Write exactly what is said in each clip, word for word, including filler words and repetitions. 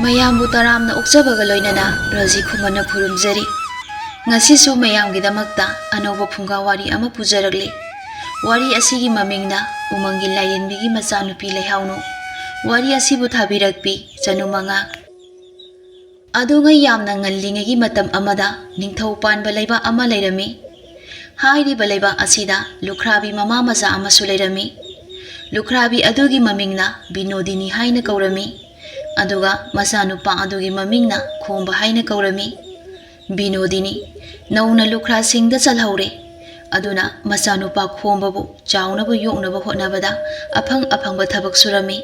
ꯃꯌꯥꯝꯕꯨ ꯇꯔꯥꯝꯅ ꯑꯣꯛꯆꯕꯒ ꯂꯣꯏꯅꯅ ꯔꯣꯖꯤ ꯈꯨꯃꯟꯅ ꯈꯨꯔꯨꯝꯖꯔꯤ꯫ ꯉꯁꯤꯁꯨ ꯃꯌꯥꯝꯒꯤꯗꯃꯛꯇ ꯑꯅꯧꯕ ꯐꯨꯡꯒꯥ ꯋꯥꯔꯤ ꯑꯃ ꯄꯨꯖꯔꯛꯂꯤ꯫ ꯋꯥꯔꯤ ꯑꯁꯤꯒꯤ ꯃꯃꯤꯡꯅ ꯎꯃꯪꯒꯤ ꯂꯥꯏꯔꯦꯟꯕꯤꯒꯤ ꯃꯆꯥꯅꯨꯄꯤ ꯂꯩꯍꯥꯎꯅꯨ꯫ ꯋꯥꯔꯤ ꯑꯁꯤꯕꯨ ꯊꯥꯕꯤꯔꯛꯄꯤ ꯆꯅꯨ ꯃꯉꯥ꯫ ꯑꯗꯨꯉꯩ ꯌꯥꯝꯅ ꯉꯜꯂꯤꯉꯩꯒꯤ ꯃꯇꯝ ꯑꯃꯗ ꯅꯤꯡꯊꯧ ꯄꯥꯟꯕ ꯂꯩꯕꯥꯛ ꯑꯃ ꯂꯩꯔꯝꯃꯤ꯫ ꯍꯥꯏꯔꯤꯕ ꯂꯩꯕꯥꯛ ꯑꯁꯤꯗ ꯂꯨꯈ꯭ꯔꯥꯕꯤ ꯃꯃꯥ ꯃꯆꯥ ꯑꯃꯁꯨ ꯂꯩꯔꯝꯃꯤ꯫ ꯂꯨꯈ꯭ꯔꯥꯕꯤ ꯑꯗꯨꯒꯤ ꯃꯃꯤꯡꯅ ꯕꯤꯅꯣꯗꯤꯅꯤ ꯍꯥꯏꯅ ꯀꯧꯔꯝꯃꯤ꯫ ꯑꯗꯨꯒ ꯃꯆꯥꯅꯨꯄꯥ ꯑꯗꯨꯒꯤ ꯃꯃꯤꯡꯅ ꯈꯣꯝꯕ ꯍꯥꯏꯅ ꯀꯧꯔꯝꯃꯤ꯫ ꯕꯤꯅꯣꯗꯤꯅꯤ ꯅꯧꯅ ꯂꯨꯈ꯭ꯔꯥꯁꯤꯡꯗ ꯆꯜꯍꯧꯔꯦ꯫ ꯑꯗꯨꯅ ꯃꯆꯥꯅꯨꯄꯥ ꯈꯣꯝꯕꯕꯨ ꯆꯥꯎꯅꯕ ꯌꯣꯛꯅꯕ ꯍꯣꯠꯅꯕꯗ ꯑꯐꯪ ꯑꯐꯪꯕ ꯊꯕꯛ ꯁꯨꯔꯝꯃꯤ꯫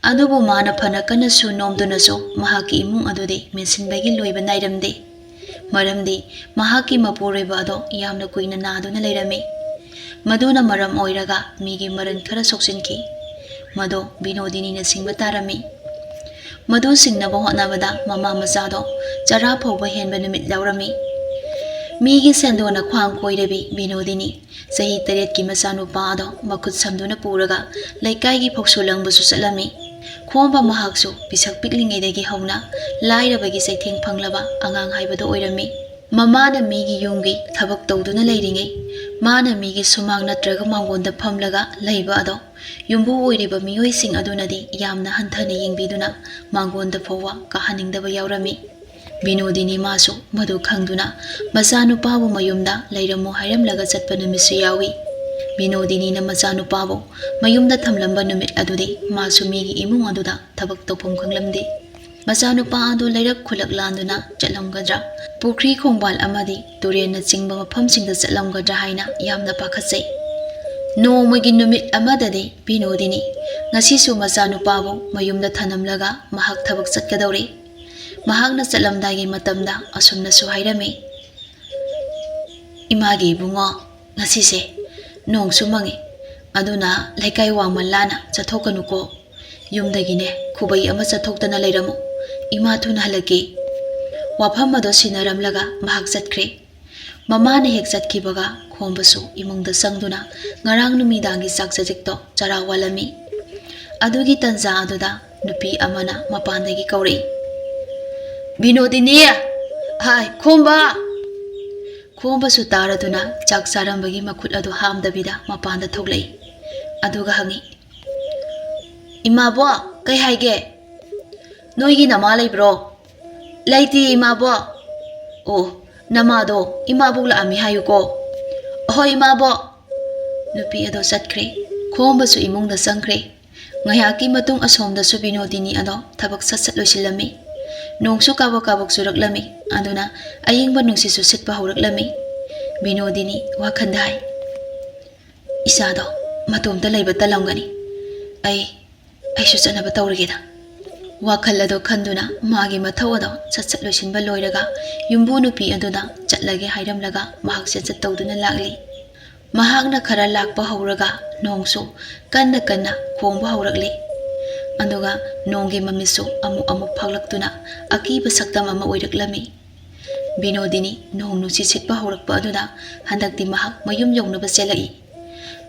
ꯑꯗꯨꯕꯨ ꯃꯥꯅ ꯐꯅ ꯀꯟꯅ ꯁꯨ ꯅꯣꯝꯗꯨꯅꯁꯨ ꯃꯍꯥꯛꯀꯤ ꯏꯃꯨꯡ ꯑꯗꯨꯗꯤ ꯃꯦꯟꯁꯤꯟꯕꯒꯤ ꯂꯣꯏꯕ ꯅꯥꯏꯔꯝꯗꯦ꯫ ꯃꯔꯝꯗꯤ ꯃꯍꯥꯛꯀꯤ ꯃꯄꯨꯔꯣꯏꯕ ꯑꯗꯣ ꯌꯥꯝꯅ ꯀꯨꯏꯅ ꯅꯥꯗꯨꯅ ꯂꯩꯔꯝꯃꯤ꯫ ꯃꯗꯨꯅ ꯃꯔꯝ ꯑꯣꯏꯔꯒ ꯃꯤꯒꯤ ꯃꯔꯟ ꯈꯔ ꯁꯣꯛꯆꯤꯟꯈꯤ꯫ ꯃꯗꯣ ꯕꯤꯅꯣꯗꯤꯅꯤꯅ ꯁꯤꯡꯕ ꯇꯥꯔꯝꯃꯤ꯫ ꯃꯗꯨ ꯁꯤꯡꯅꯕ ꯍꯣꯠꯅꯕꯗ ꯃꯃꯥ ꯃꯆꯥꯗꯣ ꯆꯔꯥ ꯐꯧꯕ ꯍꯦꯟꯕ ꯅꯨꯃꯤꯠ ꯌꯥꯎꯔꯝꯃꯤ꯫ ꯃꯤꯒꯤ ꯁꯦꯟꯗꯣꯟꯅ ꯈ꯭ꯋꯥꯡ ꯀꯣꯏꯔꯕꯤ ꯕꯤꯅꯣꯗꯤꯅꯤ ꯆꯍꯤ ꯇꯔꯦꯠꯀꯤ ꯃꯆꯥꯅꯨꯄꯥ ꯑꯗꯣ ꯃꯈꯨꯠ ꯁꯝꯗꯨꯅ ꯄꯨꯔꯒ ꯂꯩꯀꯥꯏꯒꯤ ꯐꯧꯁꯨ ꯂꯪꯕꯁꯨ ꯆꯠꯂꯝꯃꯤ꯫ ꯈꯣꯝꯕ ꯃꯍꯥꯛꯁꯨ ꯄꯤꯁꯛ ꯄꯤꯛꯂꯤꯉꯩꯗꯒꯤ ꯍꯧꯅ ꯂꯥꯏꯔꯕꯒꯤ ꯆꯩꯊꯦꯡ ꯐꯪꯂꯕ ꯑꯉꯥꯡ ꯍꯥꯏꯕꯗꯨ ꯑꯣꯏꯔꯝꯃꯤ꯫ ꯃꯃꯥꯅ ꯃꯤꯒꯤ ꯌꯨꯝꯒꯤ ꯊꯕꯛ ꯇꯧꯗꯨꯅ ꯂꯩꯔꯤꯉꯩ, ꯃꯥꯅ ꯃꯤꯒꯤ ꯁꯨꯃꯥꯡ ꯅꯠꯇ꯭ꯔꯒ ꯃꯥꯡꯒꯣꯟꯗ ꯐꯝꯂꯒ ꯂꯩꯕ ꯑꯗꯣ ꯌꯨꯝꯕꯨ ꯑꯣꯏꯔꯤꯕ ꯃꯤꯑꯣꯏꯁꯤꯡ ꯑꯗꯨꯅꯗꯤ ꯌꯥꯝꯅ ꯍꯟꯊꯅ ꯌꯦꯡꯕꯤꯗꯨꯅ ꯃꯥꯡꯒꯣꯟꯗ ꯐꯥꯎꯕ ꯀꯥꯍꯟꯅꯤꯡꯗꯕ ꯌꯥꯎꯔꯝꯃꯤ꯫ ꯕꯤꯅꯣꯗꯤꯅꯤ ꯃꯥꯁꯨ ꯃꯗꯨ ꯈꯪꯗꯨꯅ ꯃꯆꯥꯅꯨꯄꯥꯕꯨ ꯃꯌꯨꯝꯗ ꯂꯩꯔꯝꯃꯨ ꯍꯥꯏꯔꯝꯂꯒ ꯆꯠꯄ ꯅꯨꯃꯤꯠꯁꯨ ꯌꯥꯎꯏ꯫ ꯕꯤꯅꯣꯗꯤꯅꯤꯅ ꯃꯆꯥꯅꯨꯄꯥꯕꯨ ꯃꯌꯨꯝꯗ ꯊꯝꯂꯝꯕ ꯅꯨꯃꯤꯠ ꯑꯗꯨꯗꯤ ꯃꯥꯁꯨ ꯃꯤꯒꯤ ꯏꯃꯨꯡ ꯑꯗꯨꯗ ꯊꯕꯛ ꯇꯧꯐꯝ ꯈꯪꯂꯝꯗꯦ꯫ ꯃꯆꯥꯅꯨꯄꯥ ꯑꯗꯨ ꯂꯩꯔꯛ ꯈꯨꯜꯂꯛ ꯂꯥꯟꯗꯨꯅ ꯆꯠꯂꯝꯒꯗ꯭ꯔꯥ, ꯄꯨꯈ꯭ꯔꯤ ꯈꯣꯡꯕꯥꯜ ꯑꯃꯗꯤ ꯇꯨꯔꯦꯜꯅꯆꯤꯡꯕ ꯃꯐꯝꯁꯤꯡꯗ ꯆꯠꯂꯝꯒꯗ꯭ꯔꯥ ꯍꯥꯏꯅ ꯌꯥꯝꯅ ꯄꯥꯈꯠꯆꯩ꯫ ꯅꯣꯡꯃꯒꯤ ꯅꯨꯃꯤꯠ ꯑꯃꯗꯗꯤ ꯕꯤꯅꯣꯗꯤꯅꯤ ꯉꯁꯤꯁꯨ ꯃꯆꯥꯅꯨꯄꯥꯕꯨ ꯃꯌꯨꯝꯗ ꯊꯅꯝꯂꯒ ꯃꯍꯥꯛ ꯊꯕꯛ ꯆꯠꯀꯗꯧꯔꯦ꯫ ꯃꯍꯥꯛꯅ ꯆꯠꯂꯝꯗꯥꯏꯒꯤ ꯃꯇꯝꯗ ꯑꯁꯨꯝꯅꯁꯨ ꯍꯥꯏꯔꯝꯃꯤ, "ꯏꯃꯥꯒꯤ ꯏꯕꯨꯡꯉꯣ, ꯉꯁꯤꯁꯦ ꯅꯣꯡꯁꯨ ꯃꯪꯉꯤ, ꯑꯗꯨꯅ ꯂꯩꯀꯥꯏ ꯋꯥꯡꯃꯜ ꯂꯥꯅ ꯆꯠꯊꯣꯛꯀꯅꯨꯀꯣ꯫ ꯌꯨꯝꯗꯒꯤꯅꯦ ꯈꯨꯕꯩ ꯑꯃ ꯆꯠꯊꯣꯛꯇꯅ ꯂꯩꯔꯝꯃꯨ꯫ ꯏꯃꯥ ꯊꯨꯅ ꯍꯜꯂꯛꯀꯦ꯫" ꯋꯥꯐꯝ ꯑꯗꯣ ꯁꯤꯟꯅꯔꯝꯂꯒ ꯃꯍꯥꯛ ꯆꯠꯈ꯭ꯔꯦ꯫ ꯃꯃꯥꯅ ꯍꯦꯛ ꯆꯠꯈꯤꯕꯒ ꯈꯣꯝꯕꯁꯨ ꯏꯃꯨꯡꯗ ꯆꯪꯗꯨꯅ ꯉꯔꯥꯡ ꯅꯨꯃꯤꯗꯥꯡꯒꯤ ꯆꯥꯛ ꯆꯖꯤꯛꯇꯣ ꯆꯔꯥ ꯋꯥꯜꯂꯝꯃꯤ꯫ ꯑꯗꯨꯒꯤ ꯇꯟꯖꯥ ꯑꯗꯨꯗ ꯅꯨꯄꯤ ꯑꯃꯅ ꯃꯄꯥꯟꯗꯒꯤ ꯀꯧꯔꯛꯏ, "ꯕꯤꯅꯣꯗꯤꯅꯤ! ꯍꯥꯏ, ꯈꯣꯝꯕ!" ꯈꯣꯝꯕꯁꯨ ꯇꯥꯔꯗꯨꯅ ꯆꯥꯛ ꯆꯥꯔꯝꯕꯒꯤ ꯃꯈꯨꯠ ꯑꯗꯨ ꯍꯥꯝꯗꯕꯤꯗ ꯃꯄꯥꯟꯗ ꯊꯣꯛꯂꯛꯏ꯫ ꯑꯗꯨꯒ ꯍꯪꯉꯤ, "ꯏꯃꯥꯕꯣ, ꯀꯩ ꯍꯥꯏꯒꯦ?" "ꯅꯣꯏꯒꯤ ꯅꯃꯥ ꯂꯩꯕ꯭ꯔꯣ?" "ꯂꯩꯇꯦ, ꯏꯃꯥꯕꯣ꯫" "ꯑꯣ, ꯅꯃꯥꯗꯣ ꯏꯃꯥꯕꯣꯛ ꯂꯥꯛꯑꯝꯃꯤ ꯍꯥꯏꯌꯨꯀꯣ꯫" "ꯑꯍꯣꯏ, ꯏꯃꯥꯕꯣ꯫" ꯅꯨꯄꯤ ꯑꯗꯣ ꯆꯠꯈ꯭ꯔꯦ꯫ ꯈꯣꯝꯕꯁꯨ ꯏꯃꯨꯡꯗ ꯆꯪꯈ꯭ꯔꯦ꯫ ꯉꯥꯏꯍꯥꯛꯀꯤ ꯃꯇꯨꯡ ꯑꯁꯣꯝꯗꯁꯨ ꯕꯤꯅꯣꯗꯤꯅꯤ ꯑꯗꯣ ꯊꯕꯛ ꯁꯠ ꯁꯠ ꯂꯣꯏꯁꯤꯜꯂꯝꯃꯤ꯫ ꯅꯣꯡꯁꯨ ꯀꯥꯕꯛ ꯀꯥꯕꯛ ꯆꯨꯔꯛꯂꯝꯃꯤ꯫ ꯑꯗꯨꯅ ꯑꯌꯤꯡꯕ ꯅꯨꯡꯁꯤꯠꯁꯨ ꯁꯤꯠꯄ ꯍꯧꯔꯛꯂꯝꯃꯤ꯫ ꯕꯤꯅꯣꯗꯤꯅꯤ ꯋꯥꯈꯟꯗ ꯍꯥꯏ, "ꯏꯆꯥꯗꯣ ꯃꯇꯣꯝꯇ ꯂꯩꯕ ꯇꯜꯂꯝꯒꯅꯤ꯫ ꯑꯩ, ꯑꯩꯁꯨ ꯆꯠꯅꯕ ꯇꯧꯔꯒꯦꯗ꯫" ꯋꯥꯈꯜ ꯑꯗꯣ ꯈꯟꯗꯨꯅ ꯃꯥꯒꯤ ꯃꯊꯧ ꯑꯗꯣ ꯁꯠ ꯁꯠ ꯂꯣꯏꯁꯤꯟꯕ ꯂꯣꯏꯔꯒ ꯌꯨꯝꯕꯨ ꯅꯨꯄꯤ ꯑꯗꯨꯗ ꯆꯠꯂꯒꯦ ꯍꯥꯏꯔꯝꯂꯒ ꯃꯍꯥꯛ ꯆꯠ ꯆꯠ ꯇꯧꯗꯨꯅ ꯂꯥꯛꯂꯤ꯫ ꯃꯍꯥꯛꯅ ꯈꯔ ꯂꯥꯛꯄ ꯍꯧꯔꯒ ꯅꯣꯡꯁꯨ ꯀꯟꯅ ꯀꯟꯅ ꯈꯣꯡꯕ ꯍꯧꯔꯛꯂꯤ꯫ ꯑꯗꯨꯒ ꯅꯣꯡꯒꯤ ꯃꯃꯤꯠꯁꯨ ꯑꯃꯨꯛ ꯑꯃꯨꯛ ꯐꯥꯛꯂꯛꯇꯨꯅ ꯑꯀꯤꯕ ꯁꯛꯇꯝ ꯑꯃ ꯑꯣꯏꯔꯛꯂꯝꯃꯤ꯫ ꯕꯤꯅꯣꯗꯤꯅꯤ ꯅꯣꯡ ꯅꯨꯡꯁꯤꯠ ꯁꯤꯠꯄ ꯍꯧꯔꯛꯄ ꯑꯗꯨꯗ ꯍꯟꯗꯛꯇꯤ ꯃꯍꯥꯛ ꯃꯌꯨꯝ ꯌꯧꯅꯕ ꯆꯦꯜꯂꯛꯏ꯫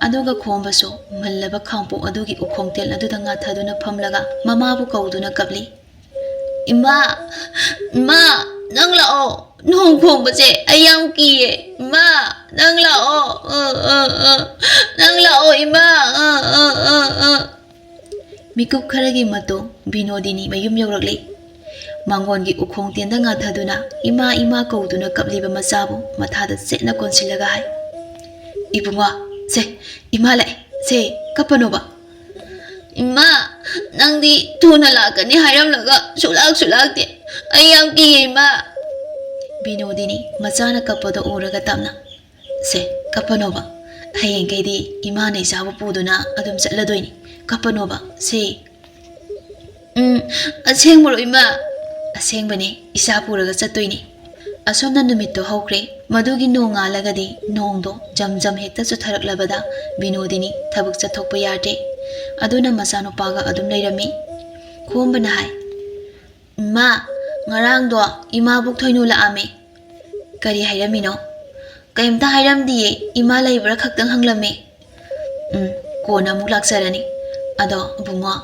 ꯑꯗꯨꯒ ꯈꯣꯝꯕꯁꯨ ꯃꯜꯂꯕ ꯈꯥꯡꯄꯣꯛ ꯑꯗꯨꯒꯤ ꯎꯈꯣꯡꯇꯦꯜ ꯑꯗꯨꯗ ꯉꯥꯊꯗꯨꯅ ꯐꯝꯂꯒ ꯃꯃꯥꯕꯨ ꯀꯧꯗꯨꯅ ꯀꯞꯂꯤ꯫ "ꯏꯃꯥ, ꯏꯃꯥ, ꯅꯪ ꯂꯥꯛꯑꯣ꯫ ꯅꯣꯡ ꯈꯣꯡꯕꯁꯦ ꯑꯩ ꯌꯥꯝ ꯀꯤꯌꯦ꯫ ꯏꯃꯥ, ꯅꯪ ꯂꯥꯛꯑꯣ꯫ ꯑ, ꯑ, ꯑ꯫ ꯅꯪ ꯂꯥꯛꯑꯣ, ꯏꯃꯥ꯫ ꯑ, ꯑ, ꯑ, ꯑ꯫" ꯃꯤꯀꯨꯞ ꯈꯔꯒꯤ ꯃꯇꯨꯡ ꯕꯤꯅꯣꯗꯤꯅꯤ ꯃꯌꯨꯝ ꯌꯧꯔꯛꯂꯤ꯫ ꯃꯥꯡꯒꯣꯟꯒꯤ ꯎꯈꯣꯡ ꯇꯦꯟꯗ ꯉꯥꯊꯗꯨꯅ ꯏꯃꯥ, ꯏꯃꯥ ꯀꯧꯗꯨꯅ ꯀꯞꯂꯤꯕ ꯃꯆꯥꯕꯨ ꯃꯊꯥꯗ ꯆꯦꯠꯅ ꯀꯣꯟꯁꯤꯜꯂꯒ ꯍꯥꯏ, "ꯏꯕꯨꯡꯉꯣ, ꯁꯦ, ꯏꯃꯥ ꯂꯥꯛꯑꯦ, ꯁꯦ, ꯀꯞꯄꯅꯣꯕ꯫" "ꯏꯃꯥ, ꯅꯪꯗꯤ ꯊꯨꯅ ꯂꯥꯛꯀꯅꯤ ꯍꯥꯏꯔꯝꯂꯒ ꯁꯨꯛꯂꯥꯛ ꯁꯨꯛꯂꯥꯛꯇꯦ꯫ ꯑꯩ ꯌꯥꯝ ꯀꯤꯌꯦ, ꯏꯃꯥ꯫" ꯕꯤꯅꯣꯗꯤꯅꯤ ꯃꯆꯥꯅ ꯀꯞꯄꯗꯣ ꯎꯔꯒ ꯇꯞꯅ, "ꯁꯦ, ꯀꯞꯄꯅꯣꯕ꯫ ꯍꯌꯦꯡꯈꯩꯗꯤ ꯏꯃꯥꯅ ꯏꯆꯥꯕꯨ ꯄꯨꯗꯨꯅ ꯑꯗꯨꯝ ꯆꯠꯂꯗꯣꯏꯅꯤ꯫ ꯀꯞꯄꯅꯣꯕ, ꯁꯦ꯫" "ꯎꯝ, ꯑꯁꯦꯡꯕꯔꯣ, ꯏꯃꯥ?" "ꯑꯁꯦꯡꯕꯅꯦ, ꯏꯆꯥ ꯄꯨꯔꯒ ꯆꯠꯇꯣꯏꯅꯦ꯫" ꯑꯁꯨꯝꯅ ꯅꯨꯃꯤꯠꯇꯣ ꯍꯧꯈ꯭ꯔꯦ꯫ ꯃꯗꯨꯒꯤ ꯅꯣꯡꯉꯥꯜꯂꯒꯗꯤ ꯅꯣꯡꯗꯣ ꯖꯝ ꯖꯝ ꯍꯦꯛꯇ ꯆꯨꯊꯔꯛꯂꯕꯗ ꯕꯤꯅꯣꯗꯤꯅꯤ ꯊꯕꯛ ꯆꯠꯊꯣꯛꯄ ꯌꯥꯗ꯭ꯔꯦ꯫ ꯑꯗꯨꯅ ꯃꯆꯥꯅꯨꯄꯥꯒ ꯑꯗꯨꯝ ꯂꯩꯔꯝꯃꯤ꯫ ꯈꯣꯝꯕꯅ ꯍꯥꯏ, "ꯏꯃꯥ, ꯉꯔꯥꯡꯗꯣ ꯏꯃꯥꯕꯣꯛ ꯊꯣꯏꯅꯨ ꯂꯥꯛꯑꯝꯃꯦ꯫" "ꯀꯔꯤ ꯍꯥꯏꯔꯝꯃꯤꯅꯣ?" "ꯀꯩꯝꯇ ꯍꯥꯏꯔꯝꯗꯤꯌꯦ, ꯏꯃꯥ ꯂꯩꯕ꯭ꯔꯥ ꯈꯛꯇꯪ ꯍꯪꯂꯝꯃꯦ꯫" "ꯎꯝ, ꯀꯣꯟꯅ ꯑꯃꯨꯛ ꯂꯥꯛꯆꯔꯅꯤ꯫ ꯑꯗꯣ ꯏꯕꯨꯡꯉꯣ,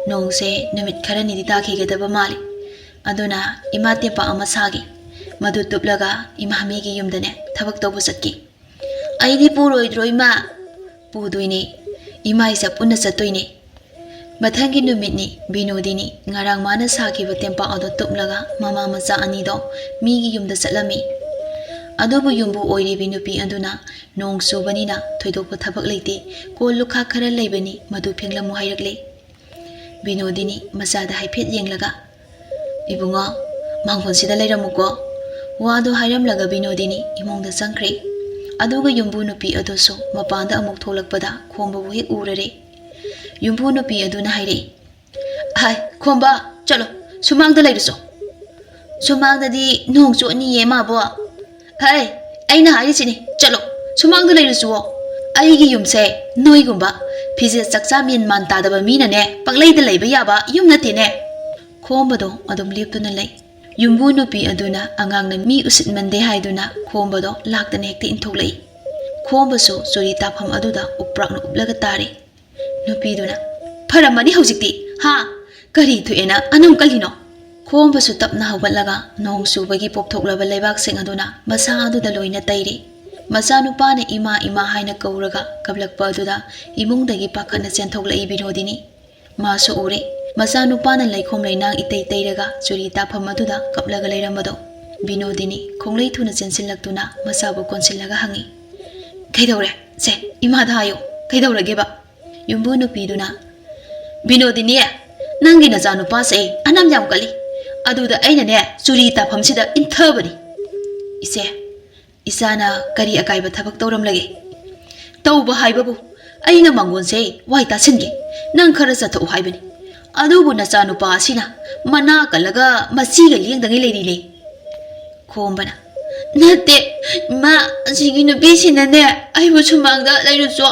ꯅꯣꯡꯁꯦ ꯅꯨꯃꯤꯠ ꯈꯔꯅꯤꯗꯤ ꯇꯥꯈꯤꯒꯗꯕ ꯃꯥꯜꯂꯤ꯫ ꯑꯗꯨꯅ ꯏꯃꯥ ꯇꯦꯡꯄꯥꯛ ꯑꯃ ꯁꯥꯈꯤ꯫ ꯃꯗꯨ ꯇꯨꯞꯂꯒ ꯏꯃꯥ ꯃꯤꯒꯤ ꯌꯨꯝꯗꯅꯦ ꯊꯕꯛ ꯇꯧꯕ ꯆꯠꯈꯤ꯫ "ꯑꯩꯗꯤ ꯄꯨꯔꯣꯏꯗ꯭ꯔꯣ ꯏꯃꯥ?" "ꯄꯨꯗꯣꯏꯅꯦ꯫ ꯏꯃꯥ ꯏꯆꯥ ꯄꯨꯟꯅ ꯆꯠꯇꯣꯏꯅꯦ"꯫ ꯃꯊꯪꯒꯤ ꯅꯨꯃꯤꯠꯅꯤ꯫ ꯕꯤꯅꯣꯗꯤꯅꯤ ꯉꯔꯥꯡ ꯃꯥꯅ ꯁꯥꯈꯤꯕ ꯇꯦꯡꯄꯥꯛ ꯑꯗꯨ ꯇꯨꯞꯂꯒ ꯃꯃꯥ ꯃꯆꯥ ꯑꯅꯤꯗꯣ ꯃꯤꯒꯤ ꯌꯨꯝꯗ ꯆꯠꯂꯝꯃꯤ꯫ ꯑꯗꯨꯕꯨ ꯌꯨꯝꯕꯨ ꯑꯣꯏꯔꯤꯕꯤ ꯅꯨꯄꯤ ꯑꯗꯨꯅ ꯅꯣꯡ ꯆꯨꯕꯅꯤꯅ ꯊꯣꯏꯗꯣꯛꯄ ꯊꯕꯛ ꯂꯩꯇꯦ, ꯀꯣꯜ ꯂꯨꯈꯥꯛ ꯈꯔ ꯂꯩꯕꯅꯤ, ꯃꯗꯨ ꯐꯦꯡꯂꯝꯃꯨ ꯍꯥꯏꯔꯛꯂꯦ꯫ ꯕꯤꯅꯣꯗꯤꯅꯤ ꯃꯆꯥꯗ ꯍꯥꯏꯐꯦꯠ ꯌꯦꯡꯂꯒ, "ꯏꯕꯨꯡꯉꯣ, ꯃꯥꯡꯒꯣꯟꯁꯤꯗ ꯂꯩꯔꯝꯃꯨꯀꯣ"꯫ ꯋꯥꯗꯨ ꯍꯥꯏꯔꯝꯂꯒ ꯕꯤꯅꯣꯗꯤꯅꯤ ꯏꯃꯨꯡꯗ ꯆꯪꯈ꯭ꯔꯦ꯫ ꯑꯗꯨꯒ ꯌꯨꯝꯕꯨ ꯅꯨꯄꯤ ꯑꯗꯨꯁꯨ ꯃꯄꯥꯟꯗ ꯑꯃꯨꯛ ꯊꯣꯛꯂꯛꯄꯗ ꯈꯣꯝꯕꯕꯨ ꯍꯦꯛ ꯎꯔꯔꯦ꯫ ꯌꯨꯝꯕꯨ ꯅꯨꯄꯤ ꯑꯗꯨꯅ ꯍꯥꯏꯔꯛꯏ, "ꯍꯥꯏ, ꯈꯣꯝꯕ, ꯆꯠꯂꯣ, ꯁꯨꯃꯥꯡꯗ ꯂꯩꯔꯨꯆꯣ꯫ ꯁꯨꯃꯥꯡꯗꯗꯤ ꯅꯣꯡ ꯆꯣꯠꯅꯤꯌꯦ ꯃꯥꯕꯣ"꯫ "ꯍꯩ, ꯑꯩꯅ ꯍꯥꯏꯔꯤꯁꯤꯅꯤ, ꯆꯠꯂꯣ, ꯁꯨꯃꯥꯡꯗ ꯂꯩꯔꯨꯆꯨꯋꯣ꯫ ꯑꯩꯒꯤ ꯌꯨꯝꯁꯦ ꯅꯣꯏꯒꯨꯝꯕ ꯐꯤꯖꯦꯠ ꯆꯛꯆꯥ ꯃꯦꯟ ꯃꯥꯟ ꯇꯥꯗꯕ ꯃꯤꯅꯅꯦ ꯄꯪꯂꯩꯗ ꯂꯩꯕ ꯌꯥꯕ ꯌꯨꯝ ꯅꯠꯇꯦꯅꯦ"꯫ ꯈꯣꯝꯕꯗꯣ ꯑꯗꯨꯝ ꯂꯦꯞꯇꯨꯅ ꯂꯩ꯫ ꯌꯨꯝꯕꯨ ꯅꯨꯄꯤ ꯑꯗꯨꯅ ꯑꯉꯥꯡꯅ ꯃꯤ ꯎꯁꯤꯠꯃꯟꯗꯦ ꯍꯥꯏꯗꯨꯅ ꯈꯣꯝꯕꯗꯣ ꯂꯥꯛꯇꯅ ꯍꯦꯛꯇ ꯏꯟꯊꯣꯛꯂꯛꯏ꯫ ꯈꯣꯝꯕꯁꯨ ꯆꯨꯔꯤ ꯇꯥꯐꯝ ꯑꯗꯨꯗ ꯎꯞꯄ꯭ꯔꯥꯛꯅ ꯎꯞꯂꯒ ꯇꯥꯔꯤ꯫ ꯅꯨꯄꯤꯗꯨꯅ, "ꯐꯔꯝꯃꯅꯤ ꯍꯧꯖꯤꯛꯇꯤ, ꯍꯥ? ꯀꯔꯤ ꯊꯣꯛꯑꯦꯅ ꯑꯅꯝ ꯀꯜꯂꯤꯅꯣ?" ꯈꯣꯝꯕꯁꯨ ꯇꯞꯅ ꯍꯧꯒꯠꯂꯒ ꯅꯣꯡ ꯆꯨꯕꯒꯤ ꯄꯣꯞꯊꯣꯛꯂꯕ ꯂꯩꯕꯥꯛꯁꯤꯡ ꯑꯗꯨꯅ ꯃꯁꯥ ꯑꯗꯨꯗ ꯂꯣꯏꯅ ꯇꯩꯔꯦ꯫ ꯃꯆꯥꯅꯨꯄꯥꯅ "ꯏꯃꯥ, ꯏꯃꯥ" ꯍꯥꯏꯅ ꯀꯧꯔꯒ ꯀꯞꯂꯛꯄ ꯑꯗꯨꯗ ꯏꯃꯨꯡꯗꯒꯤ ꯄꯥꯈꯠꯅ ꯆꯦꯟꯊꯣꯛꯂꯛꯏ ꯕꯤꯅꯣꯗꯤꯅꯤ꯫ ꯃꯥꯁꯨ ꯎꯔꯦ꯫ ꯃꯆꯥꯅꯨꯄꯥꯅ ꯂꯩꯈꯣꯝ ꯂꯩꯅꯥꯡ ꯏꯇꯩ ꯇꯩꯔꯒ ꯆꯨꯔꯤ ꯇꯥꯐꯝ ꯑꯗꯨꯗ ꯀꯞꯂꯒ ꯂꯩꯔꯝꯕꯗꯣ꯫ ꯕꯤꯅꯣꯗꯤꯅꯤ ꯈꯣꯡꯂꯩ ꯊꯨꯅ ꯆꯦꯟꯁꯤꯜꯂꯛꯇꯨꯅ ꯃꯆꯥꯕꯨ ꯀꯣꯟꯁꯤꯜꯂꯒ ꯍꯪꯉꯤ, "ꯀꯩꯗꯧꯔꯦ? ꯁꯦ, ꯏꯃꯥꯗ ꯍꯥꯏꯌꯨ, ꯀꯩꯗꯧꯔꯒꯦꯕ?" ꯌꯨꯝꯕꯨ ꯅꯨꯄꯤꯗꯨꯅ, "ꯕꯤꯅꯣꯗꯤꯅꯤ, ꯅꯪꯒꯤ ꯅꯆꯥꯅꯨꯄꯥꯁꯦ ꯑꯅꯝ ꯌꯥꯝ ꯀꯜꯂꯤ꯫ ꯑꯗꯨꯗ ꯑꯩꯅꯅꯦ ꯆꯨꯔꯤ ꯇꯥꯐꯝꯁꯤꯗ ꯏꯟꯊꯕꯅꯤ"꯫ "ꯏꯆꯦ, ꯏꯆꯥꯅ ꯀꯔꯤ ꯑꯀꯥꯏꯕ ꯊꯕꯛ ꯇꯧꯔꯝꯂꯒꯦ?" "ꯇꯧꯕ ꯍꯥꯏꯕꯕꯨ ꯑꯩꯅ ꯃꯉꯣꯟꯁꯦ ꯋꯥꯏ ꯇꯥꯁꯤꯟꯒꯦ, ꯅꯪ ꯈꯔ ꯆꯠꯊꯣꯛꯎ ꯍꯥꯏꯕꯅꯤ꯫ ꯑꯗꯨꯕꯨ ꯅꯆꯥꯅꯨꯄꯥ ꯑꯁꯤꯅ ꯃꯅꯥ ꯀꯜꯂꯒ ꯃꯆꯤꯒ ꯂꯦꯡꯗꯉꯩ ꯂꯩꯔꯤꯅꯦ"꯫ ꯈꯣꯝꯕꯅ, "ꯅꯠꯇꯦ, ꯏꯃꯥ, ꯑꯁꯤꯒꯤ ꯅꯨꯄꯤꯁꯤꯅꯅꯦ ꯑꯩꯕꯨ ꯁꯨꯃꯥꯡꯗ ꯂꯩꯔꯨꯆꯣ,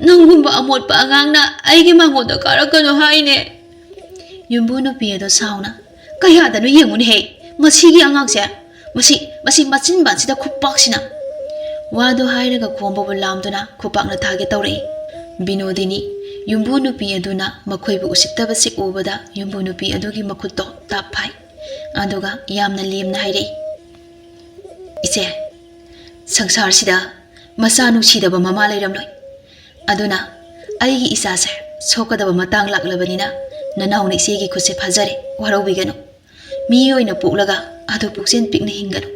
ꯅꯪꯒꯨꯝꯕ ꯑꯃꯣꯠꯄ ꯑꯉꯥꯡꯅ ꯑꯩꯒꯤ ꯃꯉꯣꯟꯗ ꯀꯥꯔꯛꯀꯅꯨ ꯍꯥꯏꯅꯦ"꯫ ꯌꯨꯝꯕꯨ ꯅꯨꯄꯤ ꯑꯗꯣ ꯁꯥꯎꯅ, "ꯀꯌꯥꯗꯅꯣ ꯌꯦꯡꯉꯨꯅꯦꯍꯦ, ꯃꯁꯤꯒꯤ ꯑꯉꯥꯡꯁꯦ, ꯃꯁꯤ, ꯃꯁꯤ ꯃꯆꯤꯟꯕꯥꯟꯁꯤꯗ ꯈꯨꯄꯥꯛꯁꯤꯅ"꯫ ꯋꯥꯗꯣ ꯍꯥꯏꯔꯒ ꯈꯣꯝꯕꯕꯨ ꯂꯥꯝꯗꯨꯅ ꯈꯨꯄꯥꯛꯅ ꯊꯥꯒꯦ ꯇꯧꯔꯛꯏ꯫ ꯕꯤꯅꯣꯗꯤꯅꯤ, ꯌꯨꯝꯕꯨ ꯅꯨꯄꯤ ꯑꯗꯨꯅ ꯃꯈꯣꯏꯕꯨ ꯎꯁꯤꯠꯇꯕꯁꯤ ꯎꯕꯗ ꯌꯨꯝꯕꯨ ꯅꯨꯄꯤ ꯑꯗꯨꯒꯤ ꯃꯈꯨꯠꯇꯣ ꯇꯥꯞ ꯐꯥꯏ꯫ ꯑꯗꯨꯒ ꯌꯥꯝꯅ ꯂꯦꯝꯅ ꯍꯥꯏꯔꯛꯏ, "ꯏꯆꯦ, ꯁꯪꯁꯥꯔꯁꯤꯗ ꯃꯆꯥ ꯅꯨꯡꯁꯤꯗꯕ ꯃꯃꯥ ꯂꯩꯔꯝꯂꯣꯏ꯫ ꯑꯗꯨꯅ ꯑꯩꯒꯤ ꯏꯆꯥꯁꯦ ꯁꯣꯛꯀꯗꯕ ꯃꯇꯥꯡ ꯂꯥꯛꯂꯕꯅꯤꯅ ꯅꯅꯥꯎꯅ ꯏꯆꯦꯒꯤ ꯈꯨꯠꯁꯦ ꯐꯥꯖꯔꯦ, ꯋꯥꯔꯧꯕꯤꯒꯅꯨ꯫ ꯃꯤ ꯑꯣꯏꯅ ꯄꯣꯛꯂꯒ ꯑꯗꯨ ꯄꯨꯛꯆꯦꯜ ꯄꯤꯛꯅ ꯍꯤꯡꯒꯅꯨ꯫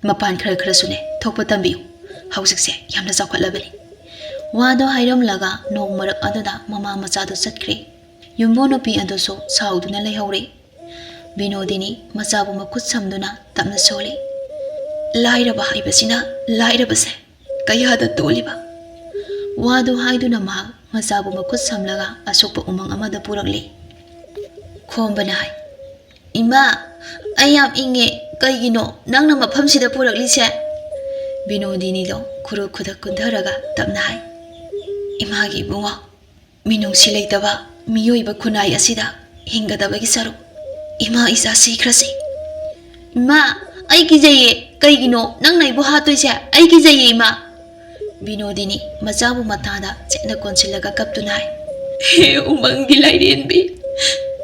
ꯃꯄꯥꯟ ꯈꯔ ꯈꯔꯁꯨꯅꯦ ꯊꯣꯛꯄ ꯇꯝꯕꯤꯌꯨ꯫ ꯍꯧꯖꯤꯛꯁꯦ ꯌꯥꯝꯅ ꯆꯥꯎꯈꯠꯂꯕꯅꯤ"꯫ ꯋꯥꯗꯣ ꯍꯥꯏꯔꯝꯂꯒ ꯅꯣꯡ ꯃꯔꯛ ꯑꯗꯨꯗ ꯃꯃꯥ ꯃꯆꯥꯗꯨ ꯆꯠꯈ꯭ꯔꯦ꯫ ꯌꯨꯝꯕꯨ ꯅꯨꯄꯤ ꯑꯗꯨꯁꯨ ꯁꯥꯎꯗꯨꯅ ꯂꯩꯍꯧꯔꯦ꯫ ꯕꯤꯅꯣꯗꯤꯅꯤ ꯃꯆꯥꯕꯨ ꯃꯈꯨꯠ ꯁꯝꯗꯨꯅ ꯇꯞꯅ ꯁꯣꯜꯂꯤ꯫ "ꯂꯥꯏꯔꯕ ꯍꯥꯏꯕꯁꯤꯅ ꯂꯥꯏꯔꯕꯁꯦ ꯀꯌꯥꯗ ꯇꯣꯜꯂꯤꯕ!" ꯋꯥꯗꯨ ꯍꯥꯏꯗꯨꯅ ꯃꯍꯥꯛ ꯃꯆꯥꯕꯨ ꯃꯈꯨꯠ ꯁꯝꯂꯒ ꯑꯁꯣꯛꯄ ꯎꯃꯪ ꯑꯃꯗ ꯄꯨꯔꯛꯂꯤ꯫ ꯈꯣꯝꯕꯅ ꯍꯥꯏ, "ꯏꯃꯥ, ꯑꯩ ꯌꯥꯝ ꯏꯪꯉꯦ, ꯀꯩꯒꯤꯅꯣ ꯅꯪꯅ ꯃꯐꯝꯁꯤꯗ ꯄꯨꯔꯛꯂꯤꯁꯦ?" ꯕꯤꯅꯣꯗꯤꯅꯤꯗꯣ ꯈꯨꯔꯨ ꯈꯨꯗꯛ ꯀꯨꯟꯊꯔꯒ ꯇꯞꯅ ꯍꯥꯏ, "ꯏꯃꯥꯒꯤ ꯏꯕꯨꯡꯉꯣ, ꯃꯤꯅꯨꯡꯁꯤ ꯂꯩꯇꯕ ꯃꯤꯑꯣꯏꯕ ꯈꯨꯟꯅꯥꯏ ꯑꯁꯤꯗ ꯍꯤꯡꯒꯗꯕꯒꯤ ꯁꯔꯨꯛ ꯏꯃꯥ ꯏꯆꯥ ꯁꯤꯈ꯭ꯔꯁꯤ"꯫ "ꯏꯃꯥ, ꯑꯩ ꯀꯤꯖꯩꯌꯦ꯫ ꯀꯩꯒꯤꯅꯣ ꯅꯪꯅ ꯑꯩꯕꯨ ꯍꯥꯠꯇꯣꯏꯁꯦ? ꯑꯩ ꯀꯤꯖꯩꯌꯦ, ꯏꯃꯥ!" ꯕꯤꯅꯣꯗꯤꯅꯤ ꯃꯆꯥꯕꯨ ꯃꯊꯥꯗ ꯆꯦꯠꯅ ꯀꯣꯟꯁꯤꯜꯂꯒ ꯀꯞꯇꯨꯅ ꯍꯥꯏ꯫ "ꯍꯦ ꯎꯃꯪꯒꯤ ꯂꯥꯏꯔꯦꯟꯕꯤ,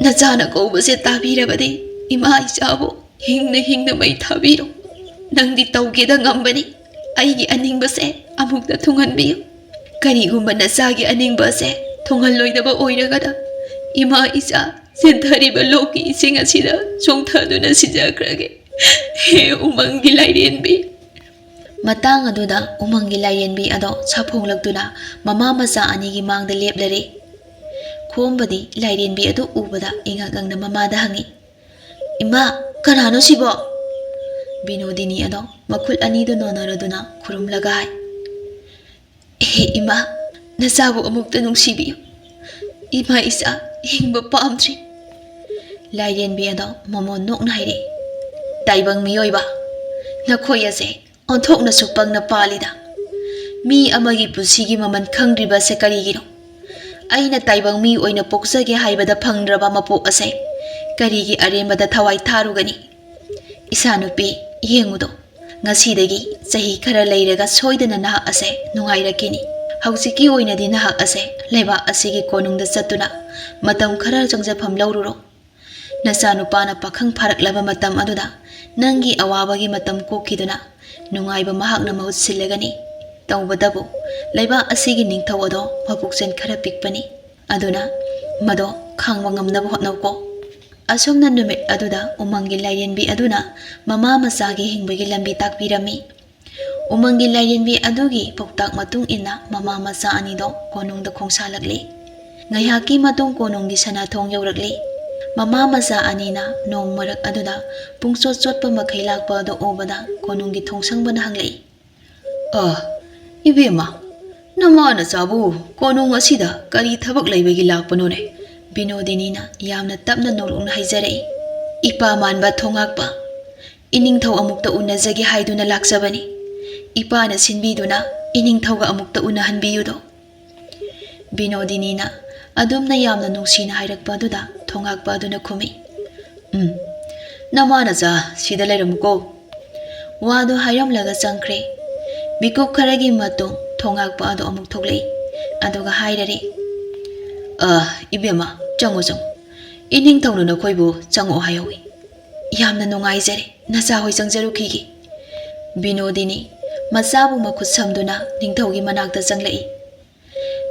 ꯅꯆꯥꯅ ꯀꯧꯕꯁꯦ ꯇꯥꯕꯤꯔꯕꯗꯤ ꯏꯃꯥ ꯏꯆꯥꯕꯨ ꯍꯤꯡꯅ ꯍꯤꯡꯅ ꯃꯩ ꯊꯥꯕꯤꯔꯣ꯫ ꯅꯪꯗꯤ ꯇꯧꯒꯦꯗ ꯉꯝꯕꯅꯤ꯫ ꯑꯩꯒꯤ ꯑꯅꯤꯡꯕꯁꯦ ꯑꯃꯨꯛꯇ ꯊꯨꯡꯍꯟꯕꯤꯌꯨ꯫ ꯀꯔꯤꯒꯨꯝꯕ ꯅꯆꯥꯒꯤ ꯑꯅꯤꯡꯕ ꯑꯁꯦ ꯊꯨꯡꯍꯜꯂꯣꯏꯗꯕ ꯑꯣꯏꯔꯒꯅ ꯏꯃꯥ ꯏꯆꯥ ꯆꯦꯟꯊꯔꯤꯕ ꯂꯣꯛꯀꯤ ꯏꯁꯤꯡ ꯑꯁꯤꯗ ꯆꯣꯡꯊꯗꯨꯅ ꯁꯤꯖꯈ꯭ꯔꯒꯦ꯫ ꯍꯦ ꯎꯃꯪꯒꯤ ꯂꯥꯏꯔꯦꯟꯕꯤ!" ꯃꯇꯥꯡ ꯑꯗꯨꯗ ꯎꯃꯪꯒꯤ ꯂꯥꯏꯔꯦꯟꯕꯤ ꯑꯗꯣ ꯁꯥꯐꯣꯡꯂꯛꯇꯨꯅ ꯃꯃꯥ ꯃꯆꯥ ꯑꯅꯤꯒꯤ ꯃꯥꯡꯗ ꯂꯦꯞꯂꯔꯦ꯫ ꯈꯣꯝꯕꯗꯤ ꯂꯥꯏꯔꯦꯟꯕꯤ ꯑꯗꯨ ꯎꯕꯗ ꯏꯉꯛ ꯉꯛꯅ ꯃꯃꯥꯗ ꯍꯪꯉꯤ, "ꯏꯃꯥ, ꯀꯅꯥꯅꯣ ꯁꯤꯕꯣ?" ꯕꯤꯅꯣꯗꯤꯅꯤ ꯑꯗꯣ ꯃꯈꯨꯠ ꯑꯅꯤꯗꯨ ꯅꯣꯟꯅꯔꯗꯨꯅ ꯈꯨꯔꯨꯝꯂꯒ ꯍꯥꯏ, "ꯑꯦꯍꯦ ꯏꯃꯥ, ꯅꯆꯥꯕꯨ ꯑꯃꯨꯛꯇ ꯅꯨꯡꯁꯤꯕꯤꯌꯨ꯫ ꯏꯃꯥ ꯏꯆꯥ ꯍꯤꯡꯕ ꯄꯥꯝꯗ꯭ꯔꯤ"꯫ ꯂꯥꯏꯔꯦꯟꯕꯤ ꯑꯗꯣ ꯃꯃꯣꯟ ꯅꯣꯛꯅ ꯍꯥꯏꯔꯛꯏ, "ꯇꯥꯏꯕꯪ ꯃꯤꯑꯣꯏꯕ, ꯅꯈꯣꯏ ꯑꯁꯦ ꯑꯣꯟꯊꯣꯛꯅꯁꯨ ꯄꯪꯅ ꯄꯥꯜꯂꯤꯗ꯫ ꯃꯤ ꯑꯃꯒꯤ ꯄꯨꯟꯁꯤꯒꯤ ꯃꯃꯜ ꯈꯪꯗ꯭ꯔꯤꯕ ꯑꯁꯦ ꯀꯔꯤꯒꯤꯅꯣ? ꯑꯩꯅ ꯇꯥꯏꯕꯪ ꯃꯤ ꯑꯣꯏꯅ ꯄꯣꯛꯆꯒꯦ ꯍꯥꯏꯕꯗ ꯐꯪꯗ꯭ꯔꯕ ꯃꯄꯣꯛ ꯑꯁꯦ ꯀꯔꯤꯒꯤ ꯑꯔꯦꯝꯕꯗ ꯊꯋꯥꯏ ꯊꯥꯔꯨꯒꯅꯤ? ꯏꯆꯥꯅꯨꯄꯤ, ꯌꯦꯡꯉꯨꯗꯣ, ꯉꯁꯤꯗꯒꯤ ꯆꯍꯤ ꯈꯔ ꯂꯩꯔꯒ ꯁꯣꯏꯗꯅ ꯅꯍꯥꯛ ꯑꯁꯦ ꯅꯨꯡꯉꯥꯏꯔꯛꯈꯤꯅꯤ꯫ ꯍꯧꯖꯤꯛꯀꯤ ꯑꯣꯏꯅꯗꯤ ꯅꯍꯥꯛ ꯑꯁꯦ ꯂꯩꯕꯥꯛ ꯑꯁꯤꯒꯤ ꯀꯣꯅꯨꯡꯗ ꯆꯠꯇꯨꯅ ꯃꯇꯝ ꯈꯔ ꯆꯪꯖꯐꯝ ꯂꯧꯔꯨꯔꯣ꯫ ꯅꯆꯥꯅꯨꯄꯥꯅ ꯄꯥꯈꯪ ꯐꯥꯔꯛꯂꯕ ꯃꯇꯝ ꯑꯗꯨꯗ ꯅꯪꯒꯤ ꯑꯋꯥꯕꯒꯤ ꯃꯇꯝ ꯀꯣꯛꯈꯤꯗꯨꯅ ꯅꯨꯡꯉꯥꯏꯕ ꯃꯍꯥꯛꯅ ꯃꯍꯨꯠ ꯁꯤꯜꯂꯒꯅꯤ꯫ ꯇꯧꯕꯇꯕꯨ ꯂꯩꯕꯥꯛ ꯑꯁꯤꯒꯤ ꯅꯤꯡꯊꯧ ꯑꯗꯣ ꯃꯄꯨꯛꯆꯦꯜ ꯈꯔ ꯄꯤꯛꯄꯅꯤ꯫ ꯑꯗꯨꯅ ꯃꯗꯣ ꯈꯥꯡꯕ ꯉꯝꯅꯕ ꯍꯣꯠꯅꯧꯀꯣ꯫ ꯑꯁꯨꯝꯅ ꯅꯨꯃꯤꯠ ꯑꯗꯨꯗ ꯎꯃꯪꯒꯤ ꯂꯥꯏꯔꯦꯟꯕꯤ ꯑꯗꯨꯅ ꯃꯃꯥ ꯃꯆꯥꯒꯤ ꯍꯤꯡꯕꯒꯤ ꯂꯝꯕꯤ ꯇꯥꯛꯄꯤꯔꯝꯃꯤ꯫ ꯎꯃꯪꯒꯤ ꯂꯥꯏꯔꯦꯟꯕꯤ ꯑꯗꯨꯒꯤ ꯄꯥꯎꯇꯥꯛ ꯃꯇꯨꯡ ꯏꯟꯅ ꯃꯃꯥ ꯃꯆꯥ ꯑꯅꯤꯗꯣ ꯀꯣꯅꯨꯡꯗ ꯈꯣꯡꯁꯥꯜꯂꯛꯂꯤ꯫ ꯉꯥꯏꯍꯥꯛꯀꯤ ꯃꯇꯨꯡ ꯀꯣꯅꯨꯡꯒꯤ ꯁꯅꯥꯊꯣꯡ ꯌꯧꯔꯛꯂꯤ꯫ ꯃꯃꯥ ꯃꯆꯥ ꯑꯅꯤꯅ ꯅꯣꯡ ꯃꯔꯛ ꯑꯗꯨꯗ ꯄꯨꯡꯆꯣꯠ ꯆꯣꯠꯄ ꯃꯈꯩ ꯂꯥꯛꯄ ꯑꯗꯨ ꯎꯕꯗ ꯀꯣꯅꯨꯡꯒꯤ ꯊꯣꯡꯁꯪꯕꯅ ꯍꯪꯂꯛꯏ, "ꯑ, ꯏꯕꯦꯝꯃ, ꯅꯃꯥ ꯅꯆꯥꯕꯨ ꯀꯣꯅꯨꯡ ꯑꯁꯤꯗ ꯀꯔꯤ ꯊꯕꯛ ꯂꯩꯕꯒꯤ ꯂꯥꯛꯄꯅꯣꯅꯦ?" ꯕꯤꯅꯣꯗꯤꯅꯤꯅ ꯌꯥꯝꯅ ꯇꯞꯅ ꯅꯣꯛꯂꯨꯛꯅ ꯍꯥꯏꯖꯔꯛꯏ꯫ "ꯏꯄꯥ ꯃꯥꯟꯕ ꯊꯣꯉꯥꯛꯄ, ꯏꯅꯤꯡꯊꯧ ꯑꯃꯨꯛꯇ ꯎꯅꯖꯒꯦ ꯍꯥꯏꯗꯨꯅ ꯂꯥꯛꯆꯕꯅꯤ꯫ ꯏꯄꯥꯅ ꯁꯤꯟꯕꯤꯗꯨꯅ ꯏꯅꯤꯡꯊꯧꯒ ꯑꯃꯨꯛꯇ ꯎꯅꯍꯟꯕꯤꯌꯨꯗꯣ꯫" ꯕꯤꯅꯣꯗꯤꯅꯤꯅ ꯑꯗꯨꯝꯅ ꯌꯥꯝꯅ ꯅꯨꯡꯁꯤꯅ ꯍꯥꯏꯔꯛꯄ ꯑꯗꯨꯗ ꯊꯣꯉꯥꯛꯄ ꯑꯗꯨꯅ ꯈꯨꯝꯃꯤ, "ꯎꯝ, ꯅꯃꯥ ꯅꯆꯥ ꯁꯤꯗ ꯂꯩꯔꯝꯃꯨꯀꯣ꯫" ꯋꯥꯗꯨ ꯍꯥꯏꯔꯝꯂꯒ ꯆꯪꯈ꯭ꯔꯦ꯫ ꯃꯤꯀꯨꯞ ꯈꯔꯒꯤ ꯃꯇꯨꯡ ꯊꯣꯉꯥꯛꯄ ꯑꯗꯨ ꯑꯃꯨꯛ ꯊꯣꯛꯂꯛꯏ꯫ ꯑꯗꯨꯒ ꯍꯥꯏꯔꯔꯦ, "ꯑ, ꯏꯕꯦꯝꯃ, ꯆꯪꯉꯨ, ꯆꯪꯉꯨ꯫ ꯏꯅꯤꯡꯊꯧꯅ ꯅꯈꯣꯏꯕꯨ ꯆꯪꯉꯛꯑꯣ ꯍꯥꯏꯍꯧꯏ꯫ ꯌꯥꯝꯅ ꯅꯨꯡꯉꯥꯏꯖꯔꯦ, ꯅꯆꯥꯍꯣꯏ ꯆꯪꯖꯔꯨꯈꯤꯒꯦ꯫" ꯕꯤꯅꯣꯗꯤꯅꯤ ꯃꯆꯥꯕꯨ ꯃꯈꯨꯠ ꯁꯝꯗꯨꯅ ꯅꯤꯡꯊꯧꯒꯤ ꯃꯅꯥꯛꯇ ꯆꯪꯂꯛꯏ꯫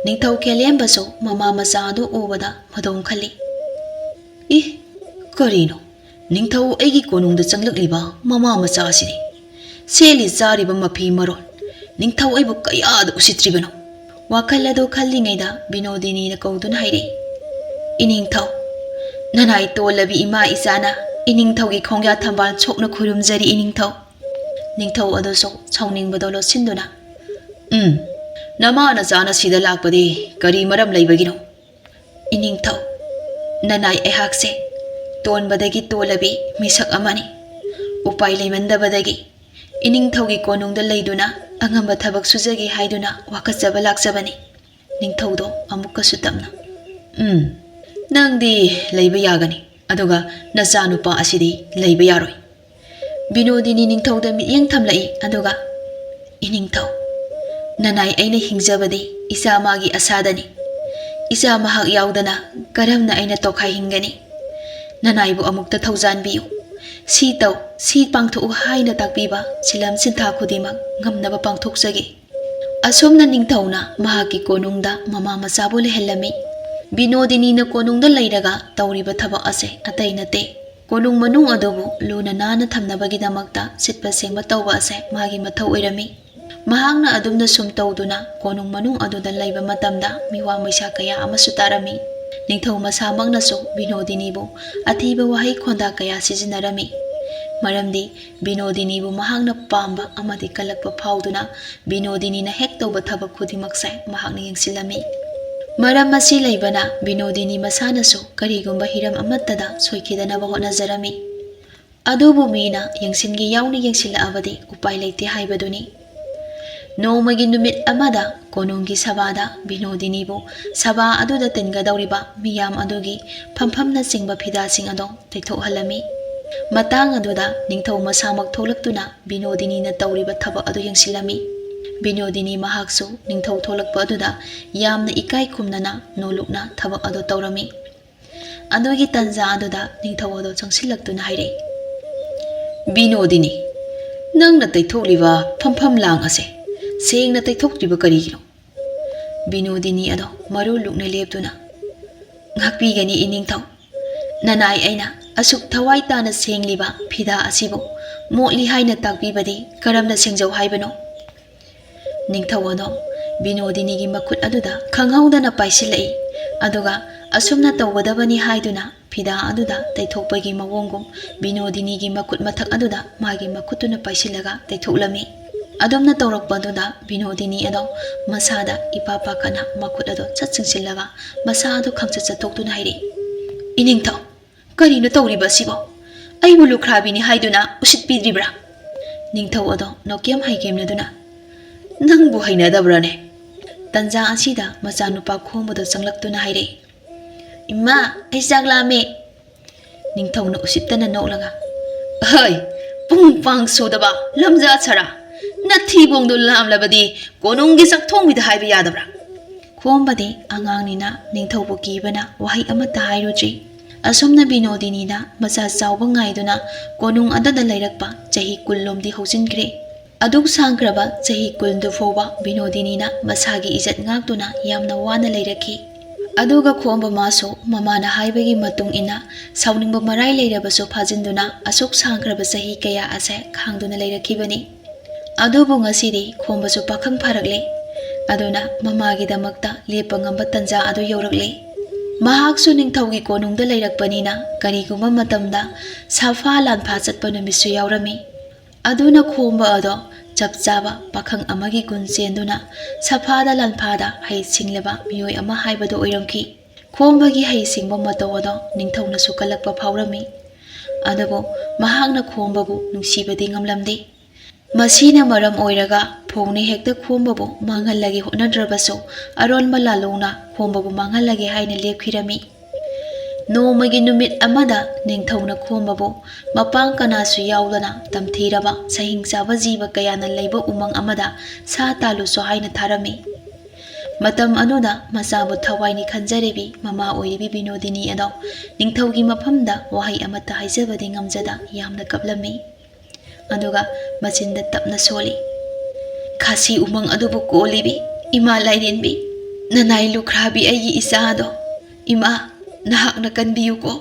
ꯅꯤꯡꯊꯧ ꯈꯦꯂꯦꯝꯕꯁꯨ ꯃꯃꯥ ꯃꯆꯥ ꯑꯗꯨ ꯎꯕꯗ ꯃꯗꯣꯝ ꯈꯜꯂꯤ꯫ "ꯏ, ꯀꯔꯤꯅꯣ? ꯅꯤꯡꯊꯧ ꯑꯩꯒꯤ ꯀꯣꯅꯨꯡꯗ ꯆꯪꯂꯛꯂꯤꯕ ꯃꯃꯥ ꯃꯆꯥ ꯑꯁꯤꯗꯤ? ꯁꯦꯠꯂꯤ ꯆꯥꯔꯤꯕ ꯃꯐꯤ ꯃꯔꯣꯟ, ꯅꯤꯡꯊꯧ ꯑꯩꯕꯨ ꯀꯌꯥꯗ ꯎꯁꯤꯠꯇ꯭ꯔꯤꯕꯅꯣ?" ꯋꯥꯈꯜ ꯑꯗꯨ ꯈꯜꯂꯤꯉꯩꯗ ꯕꯤꯅꯣꯗꯤꯅꯤꯅ ꯀꯧꯗꯨꯅ ꯍꯥꯏꯔꯛꯏ, "ꯏꯅꯤꯡꯊꯧ, ꯅꯅꯥꯏ ꯇꯣꯜꯂꯕꯤ ꯏꯃꯥ ꯏꯆꯥꯅ ꯏꯅꯤꯡꯊꯧꯒꯤ ꯈꯣꯡꯌꯥ ꯊꯝꯕꯥꯜ ꯁꯣꯛꯅ ꯈꯨꯔꯨꯝꯖꯔꯤ ꯏꯅꯤꯡꯊꯧ꯫" ꯅꯤꯡꯊꯧ ꯑꯗꯨꯁꯨ ꯁꯥꯎꯅꯤꯡꯕꯗꯣ ꯂꯣꯠꯁꯤꯟꯗꯨꯅ, "ꯎꯝ, ꯅꯃꯥ ꯅꯆꯥꯅ ꯁꯤꯗ ꯂꯥꯛꯄꯗꯤ ꯀꯔꯤ ꯃꯔꯝ ꯂꯩꯕꯒꯤꯅꯣ?" "ꯏꯅꯤꯡꯊꯧ, ꯅꯅꯥꯏ ꯑꯩꯍꯥꯛꯁꯦ ꯇꯣꯟꯕꯗꯒꯤ ꯇꯣꯜꯂꯕꯤ ꯃꯤꯁꯛ ꯑꯃꯅꯤ꯫ ꯎꯄꯥꯏ ꯂꯩꯃꯟꯗꯕꯗꯒꯤ ꯏꯅꯤꯡꯊꯧꯒꯤ ꯀꯣꯅꯨꯡꯗ ꯂꯩꯗꯨꯅ ꯑꯉꯝꯕ ꯊꯕꯛ ꯁꯨꯖꯒꯦ ꯍꯥꯏꯗꯨꯅ ꯋꯥꯀꯠꯆꯕ ꯂꯥꯛꯆꯕꯅꯤ꯫" ꯅꯤꯡꯊꯧꯗꯣ ꯑꯃꯨꯛꯀꯁꯨ ꯇꯞꯅ, "ꯎꯝ, ꯅꯪꯗꯤ ꯂꯩꯕ ꯌꯥꯒꯅꯤ, ꯑꯗꯨꯒ ꯅꯆꯥꯅꯨꯄꯥ ꯑꯁꯤꯗꯤ ꯂꯩꯕ ꯌꯥꯔꯣꯏ꯫" ꯕꯤꯅꯣꯗꯤꯅꯤ ꯅꯤꯡꯊꯧꯗ ꯃꯤꯠꯌꯦꯡ ꯊꯝꯂꯛꯏ, ꯑꯗꯨꯒ, "ꯏꯅꯤꯡꯊꯧ, ꯅꯅꯥꯏ ꯑꯩꯅ ꯍꯤꯡꯖꯕꯗꯤ ꯏꯆꯥ ꯃꯥꯒꯤ ꯑꯁꯥꯗꯅꯤ꯫ ꯏꯆꯥ ꯃꯍꯥꯛ ꯌꯥꯎꯗꯅ ꯀꯔꯝꯅ ꯑꯩꯅ ꯇꯣꯈꯥꯏ ꯍꯤꯡꯒꯅꯤ? ꯅꯅꯥꯏꯕꯨ ꯑꯃꯨꯛꯇ ꯊꯧꯖꯥꯟꯕꯤꯌꯨ꯫ ꯁꯤ ꯇꯧ, ꯁꯤ ꯄꯥꯡꯊꯣꯛꯎ ꯍꯥꯏꯅ ꯇꯥꯛꯄꯤꯕ ꯁꯤꯂꯝ ꯁꯤꯟꯊꯥ ꯈꯨꯗꯤꯡꯃꯛ ꯉꯝꯅꯕ ꯄꯥꯡꯊꯣꯛꯆꯒꯦ꯫ ꯑꯁꯨꯝꯅ ꯅꯤꯡꯊꯧꯅ ꯃꯍꯥꯛꯀꯤ ꯀꯣꯅꯨꯡꯗ ꯃꯃꯥ ꯃꯆꯥꯕꯨ ꯂꯩꯍꯜꯂꯝꯃꯤ꯫ ꯕꯤꯅꯣꯗꯤꯅꯤꯅ ꯀꯣꯅꯨꯡꯗ ꯂꯩꯔꯒ ꯇꯧꯔꯤꯕ ꯊꯕꯛ ꯑꯁꯦ ꯑꯇꯩ ꯅꯠꯇꯦ꯫ ꯀꯣꯅꯨꯡ ꯃꯅꯨꯡ ꯑꯗꯨꯕꯨ ꯂꯨꯅ ꯅꯥꯟꯅ ꯊꯝꯅꯕꯒꯤꯗꯃꯛꯇ ꯁꯤꯠꯄ ꯁꯦꯡꯕ ꯇꯧꯕ ꯑꯁꯦ ꯃꯥꯒꯤ ꯃꯊꯧ ꯑꯣꯏꯔꯝꯃꯤ꯫ ꯃꯍꯥꯛꯅ ꯑꯗꯨꯝꯅ ꯁꯨꯝ ꯇꯧꯗꯨꯅ ꯀꯣꯅꯨꯡ ꯃꯅꯨꯡ ꯑꯗꯨꯗ ꯂꯩꯕ ꯃꯇꯝꯗ ꯃꯤꯋꯥ ꯃꯩꯁꯥ ꯀꯌꯥ ꯑꯃꯁꯨ ꯇꯥꯔꯝꯃꯤ꯫ ꯅꯤꯡꯊꯧ ꯃꯁꯥꯃꯛꯅꯁꯨ ꯕꯤꯅꯣꯗꯤꯅꯤꯕꯨ ꯑꯊꯤꯕ ꯋꯥꯍꯩ ꯈꯣꯟꯗꯥ ꯀꯌꯥ ꯁꯤꯖꯤꯟꯅꯔꯝꯃꯤ꯫ ꯃꯔꯝꯗꯤ ꯕꯤꯅꯣꯗꯤꯅꯤꯕꯨ ꯃꯍꯥꯛꯅ ꯄꯥꯝꯕ ꯑꯃꯗꯤ ꯀꯜꯂꯛꯄ ꯐꯥꯎꯗꯨꯅ ꯕꯤꯅꯣꯗꯤꯅꯤꯅ ꯍꯦꯛ ꯇꯧꯕ ꯊꯕꯛ ꯈꯨꯗꯤꯡꯃꯛꯁꯦ ꯃꯍꯥꯛꯅ ꯌꯦꯡꯁꯤꯜꯂꯝꯃꯤ꯫ ꯃꯔꯝ ꯑꯁꯤ ꯂꯩꯕꯅ ꯕꯤꯅꯣꯗꯤꯅꯤ ꯃꯁꯥꯅꯁꯨ ꯀꯔꯤꯒꯨꯝꯕ ꯍꯤꯔꯝ ꯑꯃꯠꯇꯗ ꯁꯣꯏꯈꯤꯗꯅꯕ ꯍꯣꯠꯅꯖꯔꯝꯃꯤ꯫ ꯑꯗꯨꯕꯨ ꯃꯤꯅ ꯌꯦꯡꯁꯤꯟꯒꯦ ꯌꯥꯎꯅ ꯌꯦꯡꯁꯤꯜꯂꯛꯑꯕꯗꯤ ꯎꯄꯥꯏ ꯂꯩꯇꯦ ꯍꯥꯏꯕꯗꯨꯅꯤ꯫ ꯅꯣꯡꯃꯒꯤ ꯅꯨꯃꯤꯠ ꯑꯃꯗ ꯀꯣꯅꯨꯡꯒꯤ ꯁꯚꯥꯗ ꯕꯤꯅꯣꯗꯤꯅꯤꯕꯨ ꯁꯚꯥ ꯑꯗꯨꯗ ꯇꯤꯟꯒꯗꯧꯔꯤꯕ ꯃꯤꯌꯥꯝ ꯑꯗꯨꯒꯤ ꯐꯝꯐꯝꯅꯆꯤꯡꯕ ꯐꯤꯗꯥꯁꯤꯡ ꯑꯗꯣ ꯇꯩꯊꯣꯛꯍꯜꯂꯝꯃꯤ꯫ ꯃꯇꯥꯡ ꯑꯗꯨꯗ ꯅꯤꯡꯊꯧ ꯃꯁꯥꯃꯛ ꯊꯣꯛꯂꯛꯇꯨꯅ ꯕꯤꯅꯣꯗꯤꯅꯤꯅ ꯇꯧꯔꯤꯕ ꯊꯕꯛ ꯑꯗꯨ ꯌꯦꯡꯁꯤꯜꯂꯝꯃꯤ꯫ ꯕꯤꯅꯣꯗꯤꯅꯤ ꯃꯍꯥꯛꯁꯨ ꯅꯤꯡꯊꯧ ꯊꯣꯛꯂꯛꯄ ꯑꯗꯨꯗ ꯌꯥꯝꯅ ꯏꯀꯥꯏ ꯈꯨꯝꯅꯅ ꯅꯣꯂꯨꯛꯅ ꯊꯕꯛ ꯑꯗꯨ ꯇꯧꯔꯝꯃꯤ꯫ ꯑꯗꯨꯒꯤ ꯇꯟꯖꯥ ꯑꯗꯨꯗ ꯅꯤꯡꯊꯧ ꯑꯗꯣ ꯆꯪꯁꯤꯜꯂꯛꯇꯨꯅ ꯍꯥꯏꯔꯛꯏ, "ꯕꯤꯅꯣꯗꯤꯅꯤ, ꯅꯪꯅ ꯇꯩꯊꯣꯛꯂꯤꯕ ꯐꯝꯐꯝ ꯂꯥꯡ ꯑꯁꯦ ꯁꯦꯡꯅ ꯇꯩꯊꯣꯛꯇ꯭ꯔꯤꯕ ꯀꯔꯤꯒꯤꯅꯣ?" ꯕꯤꯅꯣꯗꯤꯅꯤ ꯑꯗꯣ ꯃꯔꯨ ꯂꯨꯛꯅ ꯂꯦꯞꯇꯨꯅ, "ꯉꯥꯛꯄꯤꯒꯅꯤ ꯏꯅꯤꯡꯊꯧ꯫ ꯅꯅꯥꯏ ꯑꯩꯅ ꯑꯁꯨꯛ ꯊꯋꯥꯏ ꯇꯥꯅ ꯁꯦꯡꯂꯤꯕ ꯐꯤꯗꯥ ꯑꯁꯤꯕꯨ ꯃꯣꯠꯂꯤ ꯍꯥꯏꯅ ꯇꯥꯛꯄꯤꯕꯗꯤ ꯀꯔꯝꯅ ꯁꯦꯡꯖꯧ ꯍꯥꯏꯕꯅꯣ?" ꯅꯤꯡꯊꯧ ꯑꯗꯣ ꯕꯤꯅꯣꯗꯤꯅꯤꯒꯤ ꯃꯈꯨꯠ ꯑꯗꯨꯗ ꯈꯪꯍꯧꯗꯅ ꯄꯥꯏꯁꯤꯜꯂꯛꯏ꯫ ꯑꯗꯨꯒ ꯑꯁꯨꯝꯅ ꯇꯧꯒꯗꯕꯅꯤ ꯍꯥꯏꯗꯨꯅ ꯐꯤꯗꯥ ꯑꯗꯨꯗ ꯇꯩꯊꯣꯛꯄꯒꯤ ꯃꯑꯣꯡꯒꯨꯝ ꯕꯤꯅꯣꯗꯤꯅꯤꯒꯤ ꯃꯈꯨꯠ ꯃꯊꯛ ꯑꯗꯨꯗ ꯃꯥꯒꯤ ꯃꯈꯨꯠꯇꯨꯅ ꯄꯥꯏꯁꯤꯜꯂꯒ ꯇꯩꯊꯣꯛꯂꯝꯃꯤ꯫ ꯑꯗꯨꯝꯅ ꯇꯧꯔꯛꯄ ꯑꯗꯨꯗ ꯕꯤꯅꯣꯗꯤꯅꯤ ꯑꯗꯣ ꯃꯁꯥꯗ ꯏꯄꯥ ꯄꯥꯈꯠꯅ ꯃꯈꯨꯠ ꯑꯗꯣ ꯆꯠ ꯆꯤꯡꯁꯤꯜꯂꯒ ꯃꯁꯥ ꯑꯗꯨ ꯈꯪꯆꯠ ꯆꯠꯊꯣꯛꯇꯨꯅ ꯍꯥꯏꯔꯛꯏ, "ꯏꯅꯤꯡꯊꯧ, ꯀꯔꯤꯅꯣ ꯇꯧꯔꯤꯕ ꯑꯁꯤꯕꯣ? ꯑꯩꯕꯨ ꯂꯨꯈ꯭ꯔꯥꯕꯤꯅꯤ ꯍꯥꯏꯗꯨꯅ ꯎꯁꯤꯠꯄꯤꯗ꯭ꯔꯤꯕ꯭ꯔꯥ?" ꯅꯤꯡꯊꯧ ꯑꯗꯣ ꯅꯣꯀꯦꯝ ꯍꯩꯒꯦꯝꯅꯗꯨꯅ, "ꯅꯪꯕꯨ ꯍꯩꯅꯗꯕ꯭ꯔꯥꯅꯦ?" ꯇꯟꯖꯥ ꯑꯁꯤꯗ ꯃꯆꯥꯅꯨꯄꯥ ꯈꯣꯝꯕꯗꯣ ꯆꯪꯂꯛꯇꯨꯅ ꯍꯥꯏꯔꯛꯏ, "ꯏꯃꯥ, ꯑꯩ ꯆꯥꯛ ꯂꯥꯝꯃꯦ꯫" ꯅꯤꯡꯊꯧꯅ ꯎꯁꯤꯠꯇꯅ ꯅꯣꯛꯂꯒ, "ꯍꯩ, ꯄꯨꯡ ꯄꯥꯡ ꯁꯨꯗꯕ ꯂꯝꯖꯥ ꯁꯔꯥ! ꯅꯊꯤꯕꯣꯡꯗꯣ ꯂꯥꯝꯂꯕꯗꯤ ꯀꯣꯅꯨꯡꯒꯤ ꯆꯥꯛꯊꯣꯡꯕꯤꯗ ꯍꯥꯏꯕ ꯌꯥꯗꯕ꯭ꯔꯥ?" ꯈꯣꯝꯕꯗꯤ ꯑꯉꯥꯡꯅꯤꯅ ꯅꯤꯡꯊꯧꯕꯨ ꯀꯤꯕꯅ ꯋꯥꯍꯩ ꯑꯃꯠꯇ ꯍꯥꯏꯔꯨꯗ꯭ꯔꯤ꯫ ꯑꯁꯨꯝꯅ ꯕꯤꯅꯣꯗꯤꯅꯤꯅ ꯃꯆꯥ ꯆꯥꯎꯕ ꯉꯥꯏꯗꯨꯅ ꯀꯣꯅꯨꯡ ꯑꯗꯨꯗ ꯂꯩꯔꯛꯄ ꯆꯍꯤ ꯀꯨꯟꯂꯣꯝꯗꯤ ꯍꯧꯖꯤꯟꯈ꯭ꯔꯦ꯫ ꯑꯗꯨꯛ ꯁꯥꯡꯈ꯭ꯔꯕ ꯆꯍꯤ ꯀꯨꯟꯗꯨ ꯐꯥꯎꯕ ꯕꯤꯅꯣꯗꯤꯅꯤꯅ ꯃꯁꯥꯒꯤ ꯏꯖꯠ ꯉꯥꯛꯇꯨꯅ ꯌꯥꯝꯅ ꯋꯥꯅ ꯂꯩꯔꯛꯈꯤ꯫ ꯑꯗꯨꯒ ꯈꯣꯝꯕ ꯃꯥꯁꯨ ꯃꯃꯥꯅ ꯍꯥꯏꯕꯒꯤ ꯃꯇꯨꯡ ꯏꯟꯅ ꯁꯥꯎꯅꯤꯡꯕ ꯃꯔꯥꯏ ꯂꯩꯔꯕꯁꯨ ꯐꯥꯖꯤꯟꯗꯨꯅ ꯑꯁꯨꯛ ꯁꯥꯡꯈ꯭ꯔꯕ ꯆꯍꯤ ꯀꯌꯥ ꯑꯁꯦ ꯈꯥꯡꯗꯨꯅ ꯂꯩꯔꯛꯈꯤꯕꯅꯤ꯫ ꯑꯗꯨꯕꯨ ꯉꯁꯤꯗꯤ ꯈꯣꯝꯕꯁꯨ ꯄꯥꯈꯪ ꯐꯥꯔꯛꯂꯦ꯫ ꯑꯗꯨꯅ ꯃꯃꯥꯒꯤꯗꯃꯛꯇ ꯂꯦꯞꯄ ꯉꯝꯕ ꯇꯟꯖꯥ ꯑꯗꯨ ꯌꯧꯔꯛꯂꯦ꯫ ꯃꯍꯥꯛꯁꯨ ꯅꯤꯡꯊꯧꯒꯤ ꯀꯣꯅꯨꯡꯗ ꯂꯩꯔꯛꯄꯅꯤꯅ ꯀꯔꯤꯒꯨꯝꯕ ꯃꯇꯝꯗ ꯁꯥꯐꯥ ꯂꯥꯟꯐꯥ ꯆꯠꯄ ꯅꯨꯃꯤꯠꯁꯨ ꯌꯥꯎꯔꯝꯃꯤ꯫ ꯑꯗꯨꯅ ꯈꯣꯝꯕ ꯑꯗꯣ ꯆꯞ ꯆꯥꯕ ꯄꯥꯈꯪ ꯑꯃꯒꯤ ꯒꯨꯟ ꯆꯦꯟꯗꯨꯅ ꯁꯥꯐꯥꯗ ꯂꯥꯟꯐꯥꯗ ꯍꯩ ꯁꯤꯡꯂꯕ ꯃꯤꯑꯣꯏ ꯑꯃ ꯍꯥꯏꯕꯗꯨ ꯑꯣꯏꯔꯝꯈꯤ꯫ ꯈꯣꯝꯕꯒꯤ ꯍꯩ ꯁꯤꯡꯕ ꯃꯇꯧ ꯑꯗꯣ ꯅꯤꯡꯊꯧꯅꯁꯨ ꯀꯜꯂꯛꯄ ꯐꯥꯎꯔꯝꯃꯤ꯫ ꯑꯗꯨꯕꯨ ꯃꯍꯥꯛꯅ ꯈꯣꯝꯕꯕꯨ ꯅꯨꯡꯁꯤꯕꯗꯤ ꯉꯝꯂꯝꯗꯦ꯫ ꯃꯁꯤꯅ ꯃꯔꯝ ꯑꯣꯏꯔꯒ ꯐꯣꯡꯅ ꯍꯦꯛꯇ ꯈꯣꯝꯕꯕꯨ ꯃꯥꯡꯍꯜꯂꯒꯦ ꯍꯣꯠꯅꯗ꯭ꯔꯕꯁꯨ ꯑꯔꯣꯟꯕ ꯂꯥꯂꯣꯡꯅ ꯈꯣꯝꯕꯕꯨ ꯃꯥꯡꯍꯜꯂꯒꯦ ꯍꯥꯏꯅ ꯂꯦꯞꯈꯤꯔꯝꯃꯤ꯫ ꯅꯣꯡꯃꯒꯤ ꯅꯨꯃꯤꯠ ꯑꯃꯗ ꯅꯤꯡꯊꯧꯅ ꯈꯣꯝꯕꯕꯨ ꯃꯄꯥꯡ ꯀꯅꯥꯁꯨ ꯌꯥꯎꯗꯅ ꯇꯝꯊꯤꯔꯕ ꯁꯍꯤꯡ ꯆꯥꯕ ꯖꯤꯕ ꯀꯌꯥꯅ ꯂꯩꯕ ꯎꯃꯪ ꯑꯃꯗ ꯁꯥ ꯇꯥꯜꯂꯨꯁꯣ ꯍꯥꯏꯅ ꯊꯥꯔꯝꯃꯤ꯫ ꯃꯇꯝ ꯑꯗꯨꯗ ꯃꯆꯥꯕꯨ ꯊꯋꯥꯏꯅꯤ ꯈꯟꯖꯔꯤꯕꯤ ꯃꯃꯥ ꯑꯣꯏꯔꯤꯕꯤ ꯕꯤꯅꯣꯗꯤꯅꯤ ꯑꯗꯣ ꯅꯤꯡꯊꯧꯒꯤ ꯃꯐꯝꯗ ꯋꯥꯍꯩ ꯑꯃꯠꯇ ꯍꯥꯏꯖꯕꯗꯤ ꯉꯝꯖꯗ ꯌꯥꯝꯅ ꯀꯞꯂꯝꯃꯤ꯫ ꯑꯗꯨꯒ ꯃꯆꯤꯟꯗ ꯇꯞꯅ ꯁꯣꯜꯂꯤ, "ꯈꯥꯁꯤ ꯎꯃꯪ ꯑꯗꯨꯕꯨ ꯀꯣꯜꯂꯤꯕꯤ ꯏꯃꯥ ꯂꯥꯏꯔꯦꯟꯕꯤ, ꯅꯅꯥꯏ ꯂꯨꯈ꯭ꯔꯥꯕꯤ ꯑꯩꯒꯤ ꯏꯆꯥ ꯑꯗꯣ, ꯏꯃꯥ, ꯅꯍꯥꯛꯅ ꯀꯟꯕꯤꯌꯨꯀꯣ꯫"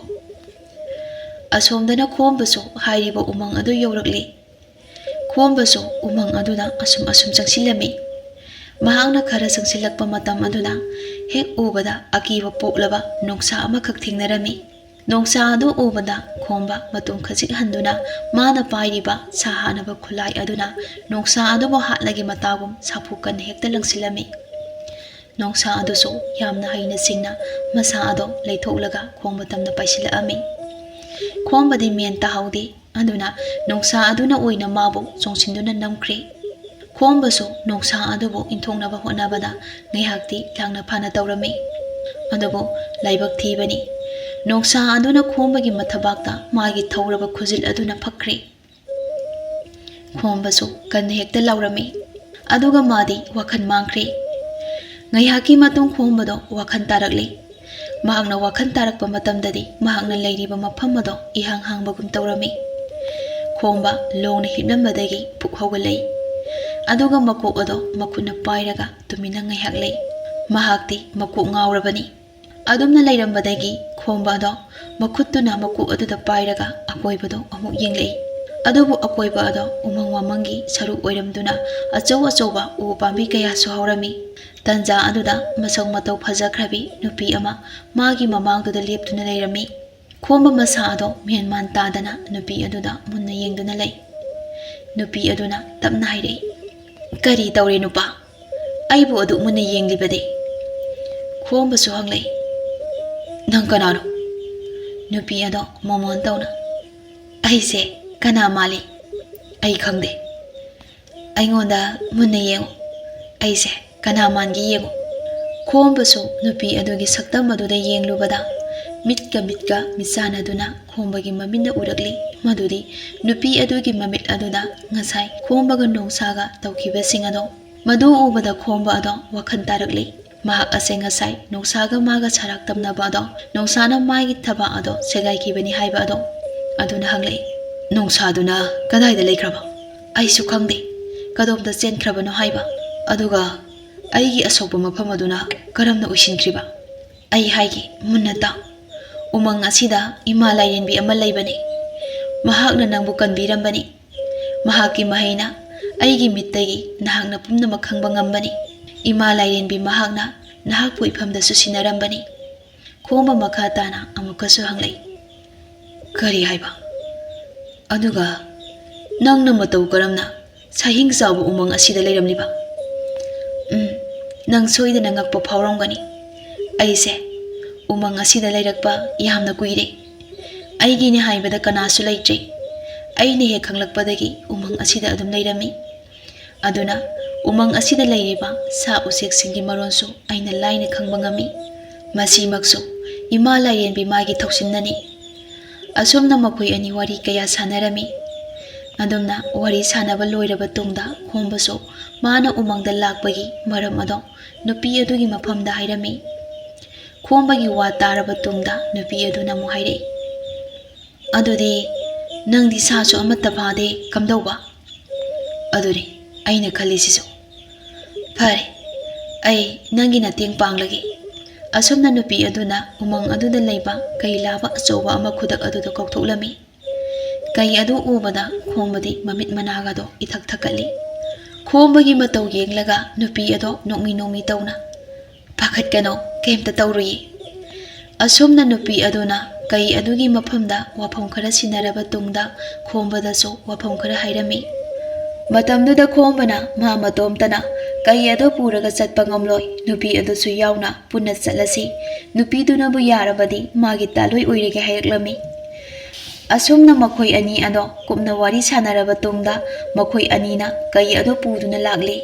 ꯑꯁꯣꯝꯗꯅ ꯈꯣꯝꯕꯁꯨ ꯍꯥꯏꯔꯤꯕ ꯎꯃꯪ ꯑꯗꯨ ꯌꯧꯔꯛꯂꯤ꯫ ꯈꯣꯝꯕꯁꯨ ꯎꯃꯪ ꯑꯗꯨꯗ ꯑꯁꯨꯝ ꯑꯁꯨꯝ ꯆꯪꯁꯤꯜꯂꯝꯃꯤ꯫ ꯃꯍꯥꯛꯅ ꯈꯔ ꯆꯪꯁꯤꯜꯂꯛꯄ ꯃꯇꯝ ꯑꯗꯨꯗ ꯍꯦꯛ ꯎꯕꯗ ꯑꯀꯤꯕ ꯄꯣꯛꯂꯕ ꯅꯣꯡꯁꯥ ꯑꯃꯈꯛ ꯊꯦꯡꯅꯔꯝꯃꯤ꯫ ꯅꯣꯡꯁꯥ ꯑꯗꯨ ꯎꯕꯗ ꯈꯣꯝꯕ ꯃꯇꯨꯡ ꯈꯖꯤꯛ ꯍꯟꯗꯨꯅ ꯃꯥꯅ ꯄꯥꯏꯔꯤꯕ ꯁꯥ ꯍꯥꯠꯅꯕ ꯈꯨꯠꯂꯥꯏ ꯑꯗꯨꯅ ꯅꯣꯡꯁꯥ ꯑꯗꯨꯕꯨ ꯍꯥꯠꯂꯒꯦ ꯃꯇꯥꯒꯨꯝ ꯁꯥꯐꯨ ꯀꯟꯅ ꯍꯦꯛꯇ ꯂꯪꯁꯤꯜꯂꯝꯃꯤ꯫ ꯅꯣꯡꯁꯥ ꯑꯗꯨꯁꯨ ꯌꯥꯝꯅ ꯍꯩꯅ ꯁꯤꯡꯅ ꯃꯁꯥ ꯑꯗꯣ ꯂꯩꯊꯣꯛꯂꯒ ꯈꯣꯝꯕ ꯇꯝꯅ ꯄꯥꯏꯁꯤꯜꯂꯛꯑꯝꯃꯤ꯫ ꯈꯣꯝꯕꯗꯤ ꯃꯦꯟ ꯇꯥꯍꯧꯗꯦ꯫ ꯑꯗꯨꯅ ꯅꯣꯡꯁꯥ ꯑꯗꯨꯅ ꯑꯣꯏꯅ ꯃꯥꯕꯨ ꯆꯣꯡꯁꯤꯟꯗꯨꯅ ꯅꯝꯈ꯭ꯔꯦ꯫ ꯈꯣꯝꯕꯁꯨ ꯅꯣꯡꯁꯥ ꯑꯗꯨꯕꯨ ꯏꯟꯊꯣꯛꯅꯕ ꯍꯣꯠꯅꯕꯗ ꯉꯥꯏꯍꯥꯛꯇꯤ ꯂꯥꯡꯅ ꯐꯥꯅ ꯇꯧꯔꯝꯃꯤ꯫ ꯑꯗꯨꯕꯨ ꯂꯥꯏꯕꯛ ꯊꯤꯕꯅꯤ, ꯅꯣꯡꯁꯥ ꯑꯗꯨꯅ ꯈꯣꯝꯕꯒꯤ ꯃꯊꯕꯥꯛꯇ ꯃꯥꯒꯤ ꯊꯧꯔꯕ ꯈꯨꯖꯤꯜ ꯑꯗꯨꯅ ꯐꯛꯈ꯭ꯔꯦ꯫ ꯈꯣꯝꯕꯁꯨ ꯀꯟꯅ ꯍꯦꯛꯇ ꯂꯥꯎꯔꯝꯃꯤ꯫ ꯑꯗꯨꯒ ꯃꯥꯗꯤ ꯋꯥꯈꯜ ꯃꯥꯡꯈ꯭ꯔꯦ꯫ ꯉꯥꯏꯍꯥꯛꯀꯤ ꯃꯇꯨꯡ ꯈꯣꯝꯕꯗꯣ ꯋꯥꯈꯜ ꯇꯥꯔꯛꯂꯦ꯫ ꯃꯍꯥꯛꯅ ꯋꯥꯈꯜ ꯇꯥꯔꯛꯄ ꯃꯇꯝꯗꯗꯤ ꯃꯍꯥꯛꯅ ꯂꯩꯔꯤꯕ ꯃꯐꯝ ꯑꯗꯣ ꯏꯍꯥꯡ ꯍꯥꯡꯕꯒꯨꯝ ꯇꯧꯔꯝꯃꯤ꯫ ꯈꯣꯝꯕ ꯂꯣꯡꯅ ꯍꯤꯞꯂꯝꯕꯗꯒꯤ ꯐꯨꯛ ꯍꯧꯒꯠꯂꯛꯏ꯫ ꯑꯗꯨꯒ ꯃꯀꯣꯛ ꯑꯗꯣ ꯃꯈꯨꯠꯅ ꯄꯥꯏꯔꯒ ꯇꯨꯃꯤꯟꯅ ꯉꯥꯏꯍꯥꯛ ꯂꯩ꯫ ꯃꯍꯥꯛꯇꯤ ꯃꯀꯣꯛ ꯉꯥꯎꯔꯕꯅꯤ꯫ ꯑꯗꯨꯝꯅ ꯂꯩꯔꯝꯕꯗꯒꯤ ꯈꯣꯝꯕ ꯑꯗꯣ ꯃꯈꯨꯠꯇꯨꯅ ꯃꯀꯣꯛ ꯑꯗꯨꯗ ꯄꯥꯏꯔꯒ ꯑꯀꯣꯏꯕꯗꯣ ꯑꯃꯨꯛ ꯌꯦꯡꯂꯛꯏ꯫ ꯑꯗꯨꯕꯨ ꯑꯀꯣꯏꯕ ꯑꯗꯣ ꯎꯃꯪ ꯋꯥꯃꯪꯒꯤ ꯁꯔꯨꯛ ꯑꯣꯏꯔꯝꯗꯨꯅ ꯑꯆꯧ ꯑꯆꯧꯕ ꯎ ꯄꯥꯝꯕꯤ ꯀꯌꯥꯁꯨ ꯍꯧꯔꯝꯃꯤ꯫ ꯇꯟꯖꯥ ꯑꯗꯨꯗ ꯃꯁꯛ ꯃꯇꯧ ꯐꯖꯈ꯭ꯔꯕꯤ ꯅꯨꯄꯤ ꯑꯃ ꯃꯥꯒꯤ ꯃꯃꯥꯡꯗꯨꯗ ꯂꯦꯞꯇꯨꯅ ꯂꯩꯔꯝꯃꯤ꯫ ꯈꯣꯝꯕ ꯃꯁꯥ ꯑꯗꯣ ꯃꯦꯟꯃꯥꯟ ꯇꯥꯗꯅ ꯅꯨꯄꯤ ꯑꯗꯨꯗ ꯃꯨꯟꯅ ꯌꯦꯡꯗꯨꯅ ꯂꯩ꯫ ꯅꯨꯄꯤ ꯑꯗꯨꯅ ꯇꯞꯅ ꯍꯥꯏꯔꯛꯏ, "ꯀꯔꯤ ꯇꯧꯔꯦ ꯅꯨꯄꯥ? ꯑꯩꯕꯨ ꯑꯗꯨꯛ ꯃꯨꯟꯅ ꯌꯦꯡꯂꯤꯕꯗꯤ?" ꯈꯣꯝꯕꯁꯨ ꯍꯪꯂꯛꯏ, "ꯅꯪ ꯀꯅꯥꯅꯣ?" ꯅꯨꯄꯤ ꯑꯗꯣ ꯃꯣꯃꯣꯟ ꯇꯧꯅ, "ꯑꯩꯁꯦ ꯀꯅꯥ ꯃꯥꯜꯂꯤ? ꯑꯩ ꯈꯪꯗꯦ꯫ ꯑꯩꯉꯣꯟꯗ ꯃꯨꯟꯅ ꯌꯦꯡꯉꯨ꯫ ꯑꯩꯁꯦ ꯀꯅꯥ ꯃꯥꯟꯒꯦ ꯌꯦꯡꯉꯨ꯫" ꯈꯣꯝꯕꯁꯨ ꯅꯨꯄꯤ ꯑꯗꯨꯒꯤ ꯁꯛꯇꯝ ꯑꯗꯨꯗ ꯌꯦꯡꯂꯨꯕꯗ ꯃꯤꯠꯀ ꯃꯤꯠꯀ ꯃꯤꯠꯆꯥꯟꯅꯗꯨꯅ ꯈꯣꯝꯕꯒꯤ ꯃꯃꯤꯠꯅ ꯎꯔꯛꯂꯤ꯫ ꯃꯗꯨꯗꯤ ꯅꯨꯄꯤ ꯑꯗꯨꯒꯤ ꯃꯃꯤꯠ ꯑꯗꯨꯗ ꯉꯁꯥꯏ ꯈꯣꯝꯕꯒ ꯅꯣꯡꯁꯥꯒ ꯇꯧꯈꯤꯕꯁꯤꯡ ꯑꯗꯣ꯫ ꯃꯗꯨ ꯎꯕꯗ ꯈꯣꯝꯕ ꯑꯗꯣ ꯋꯥꯈꯜ ꯇꯥꯔꯛꯂꯤ꯫ ꯃꯍꯥꯛ ꯑꯁꯦ ꯉꯁꯥꯏ ꯅꯣꯡꯁꯥꯒ ꯃꯥꯒ ꯁꯔꯥꯛ ꯇꯝꯅꯕ ꯑꯗꯣ, ꯅꯣꯡꯁꯥꯅ ꯃꯥꯒꯤ ꯊꯕꯥꯛ ꯑꯗꯣ ꯁꯦꯒꯥꯏꯈꯤꯕꯅꯤ ꯍꯥꯏꯕ ꯑꯗꯣ꯫ ꯑꯗꯨꯅ ꯍꯪꯂꯛꯏ, "ꯅꯣꯡꯁꯥꯗꯨꯅ ꯀꯗꯥꯏꯗ ꯂꯩꯈ꯭ꯔꯕ? ꯑꯩꯁꯨ ꯈꯪꯗꯦ꯫ ꯀꯗꯣꯝꯗ ꯆꯦꯟꯈ꯭ꯔꯕꯅꯣ ꯍꯥꯏꯕ? ꯑꯗꯨꯒ ꯑꯩꯒꯤ ꯑꯁꯣꯛꯄ ꯃꯐꯝ ꯑꯗꯨꯅ ꯀꯔꯝꯅ ꯑꯣꯏꯁꯤꯟꯈ꯭ꯔꯤꯕ? ꯑꯩ ꯍꯥꯏꯒꯦ, ꯃꯨꯟꯅ ꯇꯥꯎ꯫ ꯎꯃꯪ ꯑꯁꯤꯗ ꯏꯃꯥ ꯂꯥꯏꯔꯦꯟꯕꯤ ꯑꯃ ꯂꯩꯕꯅꯤ꯫ ꯃꯍꯥꯛꯅ ꯅꯪꯕꯨ ꯀꯟꯕꯤꯔꯝꯕꯅꯤ꯫ ꯃꯍꯥꯛꯀꯤ ꯃꯍꯩꯅ ꯑꯩꯒꯤ ꯃꯤꯠꯇꯒꯤ ꯅꯍꯥꯛꯅ ꯄꯨꯝꯅꯃꯛ ꯈꯪꯕ ꯉꯝꯕꯅꯤ꯫ ꯏꯃꯥ ꯂꯥꯏꯔꯦꯟꯕꯤ ꯃꯍꯥꯛꯅ ꯅꯍꯥꯛꯄꯨ ꯏꯐꯝꯗꯁꯨ ꯁꯤꯟꯅꯔꯝꯕꯅꯤ꯫" ꯈꯣꯝꯕ ꯃꯈꯥ ꯇꯥꯅ ꯑꯃꯨꯛꯀꯁꯨ ꯍꯪꯂꯛꯏ, "ꯀꯔꯤ ꯍꯥꯏꯕ? ꯑꯗꯨꯒ ꯅꯪꯅ ꯃꯇꯧ ꯀꯔꯝꯅ ꯁꯥꯍꯤꯡ ꯆꯥꯎꯕ ꯎꯃꯪ ꯑꯁꯤꯗ ꯂꯩꯔꯝꯂꯤꯕ?" ꯎꯝ, ꯅꯪ ꯁꯣꯏꯗꯅ ꯉꯛꯄ ꯐꯥꯎꯔꯝꯒꯅꯤ꯫ ꯑꯩꯁꯦ ꯎꯃꯪ ꯑꯁꯤꯗ ꯂꯩꯔꯛꯄ ꯌꯥꯝꯅ ꯀꯨꯏꯔꯦ꯫ ꯑꯩꯒꯤꯅꯤ ꯍꯥꯏꯕꯗ ꯀꯅꯥꯁꯨ ꯂꯩꯇ꯭ꯔꯦ꯫ ꯑꯩꯅ ꯍꯦꯛ ꯈꯪꯂꯛꯄꯗꯒꯤ ꯎꯃꯪ ꯑꯁꯤꯗ ꯑꯗꯨꯝ ꯂꯩꯔꯝꯃꯤ꯫ ꯑꯗꯨꯅ ꯎꯃꯪ ꯑꯁꯤꯗ ꯂꯩꯔꯤꯕ ꯁꯥ ꯎꯆꯦꯛꯁꯤꯡꯒꯤ ꯃꯔꯣꯟꯁꯨ ꯑꯩꯅ ꯂꯥꯏꯅ ꯈꯪꯕ ꯉꯝꯃꯤ꯫ ꯃꯁꯤꯃꯛꯁꯨ ꯏꯃꯥ ꯂꯥꯏꯔꯦꯟꯕꯤ ꯃꯥꯒꯤ ꯊꯧꯁꯤꯟꯅꯅꯤ꯫ ꯑꯁꯨꯝꯅ ꯃꯈꯣꯏ ꯑꯅꯤ ꯋꯥꯔꯤ ꯀꯌꯥ ꯁꯥꯟꯅꯔꯝꯃꯤ꯫ ꯑꯗꯨꯝꯅ ꯋꯥꯔꯤ ꯁꯥꯟꯅꯕ ꯂꯣꯏꯔꯕ ꯇꯨꯡꯗ ꯈꯣꯝꯕꯁꯨ ꯃꯥꯅ ꯎꯃꯪꯗ ꯂꯥꯛꯄꯒꯤ ꯃꯔꯝ ꯑꯗꯣ ꯅꯨꯄꯤ ꯑꯗꯨꯒꯤ ꯃꯐꯝꯗ ꯍꯥꯏꯔꯝꯃꯤ꯫ ꯈꯣꯝꯕꯒꯤ ꯋꯥ ꯇꯥꯔꯕ ꯇꯨꯡꯗ ꯅꯨꯄꯤ ꯑꯗꯨꯅ ꯑꯃꯨꯛ ꯍꯥꯏꯔꯛꯏ, "ꯑꯗꯨꯗꯤ ꯅꯪꯗꯤ ꯁꯥꯁꯨ ꯑꯃꯠꯇ ꯐꯥꯗꯦ, ꯀꯝꯗꯧꯕ?" ꯑꯗꯨꯅꯤ ꯑꯩꯅ ꯈꯜꯂꯤꯁꯤꯁꯨ꯫ "ꯐꯔꯦ, ꯑꯩ ꯅꯪꯒꯤ ꯃꯇꯦꯡ ꯄꯥꯡꯂꯒꯦ꯫" ꯑꯁꯨꯝꯅ ꯅꯨꯄꯤ ꯑꯗꯨꯅ ꯎꯃꯪ ꯑꯗꯨꯗ ꯂꯩꯕ ꯀꯩ ꯂꯥꯕ ꯑꯆꯧꯕ ꯑꯃ ꯈꯨꯗꯛ ꯑꯗꯨꯗ ꯀꯧꯊꯣꯛꯂꯝꯃꯤ꯫ ꯀꯩ ꯑꯗꯨ ꯎꯕꯗ ꯈꯣꯝꯕꯗꯤ ꯃꯃꯤꯠ ꯃꯅꯥꯒꯗꯣ ꯏꯊꯛ ꯊꯛꯀꯠꯂꯤ꯫ ꯈꯣꯝꯕꯒꯤ ꯃꯇꯧ ꯌꯦꯡꯂꯒ ꯅꯨꯄꯤ ꯑꯗꯣ ꯅꯣꯛꯃꯤ ꯅꯣꯛꯃꯤ ꯇꯧꯅ, "ꯄꯥꯈꯠꯀꯅꯣ, ꯀꯩꯝꯇ ꯇꯧꯔꯨꯏ꯫" ꯑꯁꯨꯝꯅ ꯅꯨꯄꯤ ꯑꯗꯨꯅ ꯀꯩ ꯑꯗꯨꯒꯤ ꯃꯐꯝꯗ ꯋꯥꯐꯝ ꯈꯔ ꯁꯤꯟꯅꯔꯕ ꯇꯨꯡꯗ ꯈꯣꯝꯕꯗꯁꯨ ꯋꯥꯐꯝ ꯈꯔ ꯍꯥꯏꯔꯝꯃꯤ꯫ ꯃꯇꯝꯗꯨꯗ ꯈꯣꯝꯕꯅ ꯃꯥ ꯃꯇꯣꯝꯇꯅ ꯀꯩ ꯑꯗꯨ ꯄꯨꯔꯒ ꯆꯠꯄ ꯉꯝꯂꯣꯏ, ꯅꯨꯄꯤ ꯑꯗꯨꯁꯨ ꯌꯥꯎꯅ ꯄꯨꯟꯅ ꯆꯠꯂꯁꯤ, ꯅꯨꯄꯤꯗꯨꯅꯕꯨ ꯌꯥꯔꯕꯗꯤ ꯃꯥꯒꯤ ꯇꯥꯂꯣꯏ ꯑꯣꯏꯔꯒꯦ ꯍꯥꯏꯔꯛꯂꯝꯃꯤ꯫ ꯑꯁꯨꯝꯅ ꯃꯈꯣꯏ ꯑꯅꯤ ꯑꯗꯣ ꯀꯨꯞꯅ ꯋꯥꯔꯤ ꯁꯥꯟꯅꯔꯕ ꯇꯨꯡꯗ ꯃꯈꯣꯏ ꯑꯅꯤꯅ ꯀꯩ ꯑꯗꯨ ꯄꯨꯗꯨꯅ ꯂꯥꯛꯂꯤ꯫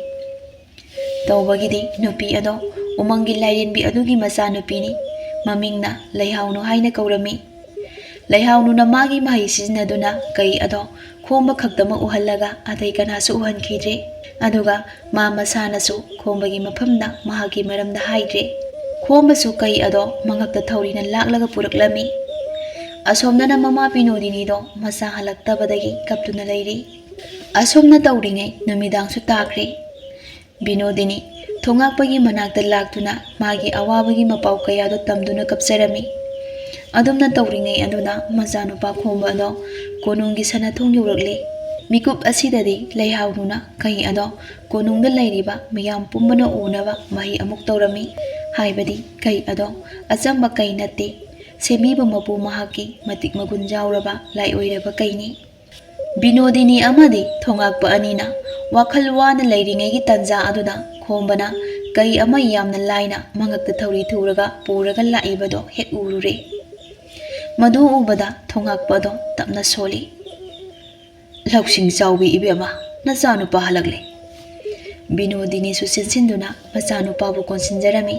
ꯇꯧꯕꯒꯤꯗꯤ ꯅꯨꯄꯤ ꯑꯗꯣ ꯎꯃꯪꯒꯤ ꯂꯥꯏꯔꯦꯟꯕꯤ ꯑꯗꯨꯒꯤ ꯃꯆꯥꯅꯨꯄꯤꯅꯤ꯫ ꯃꯃꯤꯡꯅ ꯂꯩꯍꯥꯎꯅꯨ ꯍꯥꯏꯅ ꯀꯧꯔꯝꯃꯤ꯫ ꯂꯩꯍꯥꯎꯅꯨꯅ ꯃꯥꯒꯤ ꯃꯍꯩ ꯁꯤꯖꯤꯟꯅꯗꯨꯅ ꯀꯩ ꯑꯗꯣ ꯈꯣꯝꯕ ꯈꯛꯇꯃꯛ ꯎꯍꯜꯂꯒ ꯑꯇꯩ ꯀꯅꯥꯁꯨ ꯎꯍꯟꯈꯤꯗ꯭ꯔꯦ꯫ ꯑꯗꯨꯒ ꯃꯥ ꯃꯁꯥꯅꯁꯨ ꯈꯣꯝꯕꯒꯤ ꯃꯐꯝꯗ ꯃꯍꯥꯛꯀꯤ ꯃꯔꯝꯗ ꯍꯥꯏꯗ꯭ꯔꯦ꯫ ꯈꯣꯝꯕꯁꯨ ꯀꯩ ꯑꯗꯣ ꯃꯉꯛꯇ ꯊꯧꯔꯤꯅ ꯂꯥꯛꯂꯒ ꯄꯨꯔꯛꯂꯝꯃꯤ꯫ ꯑꯁꯣꯝꯗꯅ ꯃꯃꯥ ꯕꯤꯅꯣꯗꯤꯅꯤꯗꯣ ꯃꯆꯥ ꯍꯜꯂꯛꯇꯕꯗꯒꯤ ꯀꯞꯇꯨꯅ ꯂꯩꯔꯤ꯫ ꯑꯁꯨꯝꯅ ꯇꯧꯔꯤꯉꯩ ꯅꯨꯃꯤꯗꯥꯡꯁꯨ ꯇꯥꯈ꯭ꯔꯦ꯫ ꯕꯤꯅꯣꯗꯤꯅꯤ ꯊꯣꯉꯥꯛꯄꯒꯤ ꯃꯅꯥꯛꯇ ꯂꯥꯛꯇꯨꯅ ꯃꯥꯒꯤ ꯑꯋꯥꯕꯒꯤ ꯃꯄꯥꯎ ꯀꯌꯥꯗꯣ ꯇꯝꯗꯨꯅ ꯀꯞꯆꯔꯝꯃꯤ꯫ ꯑꯗꯨꯝꯅ ꯇꯧꯔꯤꯉꯩ ꯑꯗꯨꯗ ꯃꯆꯥꯅꯨꯄꯥ ꯈꯣꯝꯕ ꯑꯗꯣ ꯀꯣꯅꯨꯡꯒꯤ ꯁꯅꯥꯊꯣꯡ ꯌꯧꯔꯛꯂꯦ꯫ ꯃꯤꯀꯨꯞ ꯑꯁꯤꯗꯗꯤ ꯂꯩꯍꯥꯎꯅꯨꯅ ꯀꯩ ꯑꯗꯣ ꯀꯣꯅꯨꯡꯗ ꯂꯩꯔꯤꯕ ꯃꯤꯌꯥꯝ ꯄꯨꯝꯕꯅ ꯎꯅꯕ ꯃꯍꯩ ꯑꯃꯨꯛ ꯇꯧꯔꯝꯃꯤ꯫ ꯍꯥꯏꯕꯗꯤ ꯀꯩ ꯑꯗꯣ ꯑꯆꯝꯕ ꯀꯩ ꯅꯠꯇꯦ, ꯁꯦꯝꯕꯤꯕ ꯃꯄꯨ ꯃꯍꯥꯛꯀꯤ ꯃꯇꯤꯛ ꯃꯒꯨꯟ ꯌꯥꯎꯔꯕ ꯂꯥꯏ ꯑꯣꯏꯔꯕ ꯀꯩꯅꯤ꯫ ꯕꯤꯅꯣꯗꯤꯅꯤ ꯑꯃꯗꯤ ꯊꯣꯉꯥꯛꯄ ꯑꯅꯤꯅ ꯋꯥꯈꯜ ꯋꯥꯅ ꯂꯩꯔꯤꯉꯩꯒꯤ ꯇꯥꯟꯖꯥ ꯑꯗꯨꯗ ꯈꯣꯝꯕꯅ ꯀꯩ ꯑꯃ ꯌꯥꯝꯅ ꯂꯥꯏꯅ ꯃꯉꯛꯇ ꯊꯧꯔꯤ ꯊꯨꯔꯒ ꯄꯨꯔꯒ ꯂꯥꯛꯏꯕꯗꯣ ꯍꯦꯛ ꯎꯔꯨꯔꯦ꯫ ꯃꯗꯨ ꯎꯕꯗ ꯊꯣꯉꯥꯛꯄ ꯑꯗꯣ ꯇꯞꯅ ꯁꯣꯜꯂꯤ꯫ "ꯂꯧꯁꯤꯡ ꯆꯥꯎꯕꯤ ꯏꯕꯦꯝꯃ, ꯅꯆꯥꯅꯨꯄꯥ ꯍꯜꯂꯛꯂꯦ꯫" ꯕꯤꯅꯣꯗꯤꯅꯤꯁꯨ ꯆꯦꯟꯁꯤꯟꯗꯨꯅ ꯃꯆꯥꯅꯨꯄꯥꯕꯨ ꯀꯣꯟꯁꯤꯟꯖꯔꯝꯃꯤ꯫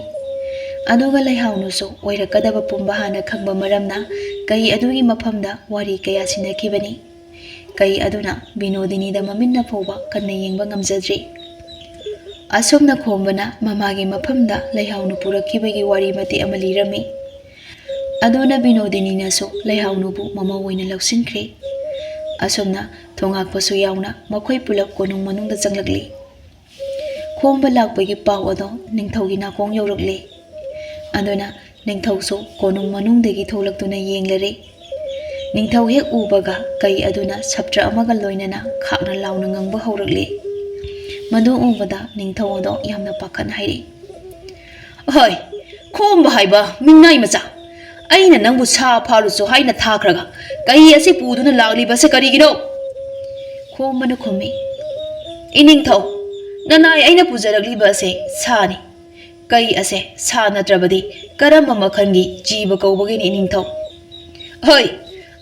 ꯑꯗꯨꯒ ꯂꯩꯍꯥꯎꯅꯨꯁꯨ ꯑꯣꯏꯔꯛꯀꯗꯕ ꯄꯨꯝꯕ ꯍꯥꯟꯅ ꯈꯪꯕ ꯃꯔꯝꯅ ꯀꯩ ꯑꯗꯨꯒꯤ ꯃꯐꯝꯗ ꯋꯥꯔꯤ ꯀꯌꯥ ꯁꯤꯟꯅꯈꯤꯕꯅꯤ꯫ ꯀꯩ ꯑꯗꯨꯅ ꯕꯤꯅꯣꯗꯤꯅꯤꯗ ꯃꯃꯤꯠꯅ ꯐꯥꯎꯕ ꯀꯟꯅ ꯌꯦꯡꯕ ꯉꯝꯖꯗ꯭ꯔꯤ꯫ ꯑꯁꯨꯝꯅ ꯈꯣꯝꯕꯅ ꯃꯃꯥꯒꯤ ꯃꯐꯝꯗ ꯂꯩꯍꯥꯎꯅꯨ ꯄꯨꯔꯛꯈꯤꯕꯒꯤ ꯋꯥꯔꯤ ꯃꯇꯦꯛ ꯑꯃ ꯂꯤꯔꯝꯃꯤ꯫ ꯑꯗꯨꯅ ꯕꯤꯅꯣꯗꯤꯅꯤꯅꯁꯨ ꯂꯩꯍꯥꯎꯅꯨꯕꯨ ꯃꯃꯧ ꯑꯣꯏꯅ ꯂꯧꯁꯤꯟꯈ꯭ꯔꯦ꯫ ꯑꯁꯨꯝꯅ ꯊꯣꯉꯥꯛꯄꯁꯨ ꯌꯥꯎꯅ ꯃꯈꯣꯏ ꯄꯨꯂꯞ ꯀꯣꯅꯨꯡ ꯃꯅꯨꯡꯗ ꯆꯪꯂꯛꯂꯤ꯫ ꯈꯣꯝꯕ ꯂꯥꯛꯄꯒꯤ ꯄꯥꯎ ꯑꯗꯣ ꯅꯤꯡꯊꯧꯒꯤ ꯅꯥꯀꯣꯡ ꯌꯧꯔꯛꯂꯦ꯫ ꯑꯗꯨꯅ ꯅꯤꯡꯊꯧꯁꯨ ꯀꯣꯅꯨꯡ ꯃꯅꯨꯡꯗꯒꯤ ꯊꯣꯛꯂꯛꯇꯨꯅ ꯌꯦꯡꯂꯔꯦ꯫ ꯅꯤꯡꯊꯧ ꯍꯦꯛ ꯎꯕꯒ ꯀꯩ ꯑꯗꯨꯅ ꯁꯞꯇ꯭ꯔ ꯑꯃꯒ ꯂꯣꯏꯅꯅ ꯈꯥꯛꯅ ꯂꯥꯎꯅ ꯉꯪꯕ ꯍꯧꯔꯛꯂꯦ꯫ ꯃꯗꯨ ꯎꯕꯗ ꯅꯤꯡꯊꯧ ꯑꯗꯣ ꯌꯥꯝꯅ ꯄꯥꯈꯠꯅ ꯍꯥꯏꯔꯛꯏ, "ꯍꯣꯏ, ꯈꯣꯝꯕ ꯍꯥꯏꯕ ꯃꯤꯡꯅꯥꯏ ꯃꯆꯥ, ꯑꯩꯅ ꯅꯪꯕꯨ ꯁꯥ ꯐꯥꯔꯨꯁꯨ ꯍꯥꯏꯅ ꯊꯥꯈ꯭ꯔꯒ ꯀꯩ ꯑꯁꯤ ꯄꯨꯗꯨꯅ ꯂꯥꯛꯂꯤꯕꯁꯦ ꯀꯔꯤꯒꯤꯅꯣ?" ꯈꯣꯝꯕꯅ ꯈꯨꯝꯃꯤ, "ꯏꯅꯤꯡꯊꯧ, ꯅꯅꯥꯏ ꯑꯩꯅ ꯄꯨꯖꯔꯛꯂꯤꯕ ꯑꯁꯦ ꯁꯥꯅꯤ꯫ ꯀꯩ ꯑꯁꯦ ꯁꯥ ꯅꯠꯇ꯭ꯔꯕꯗꯤ ꯀꯔꯝꯕ ꯃꯈꯜꯒꯤ ꯖꯤꯕ ꯀꯧꯕꯒꯤꯅꯤ ꯏꯅꯤꯡꯊꯧ?" "ꯍꯣꯏ,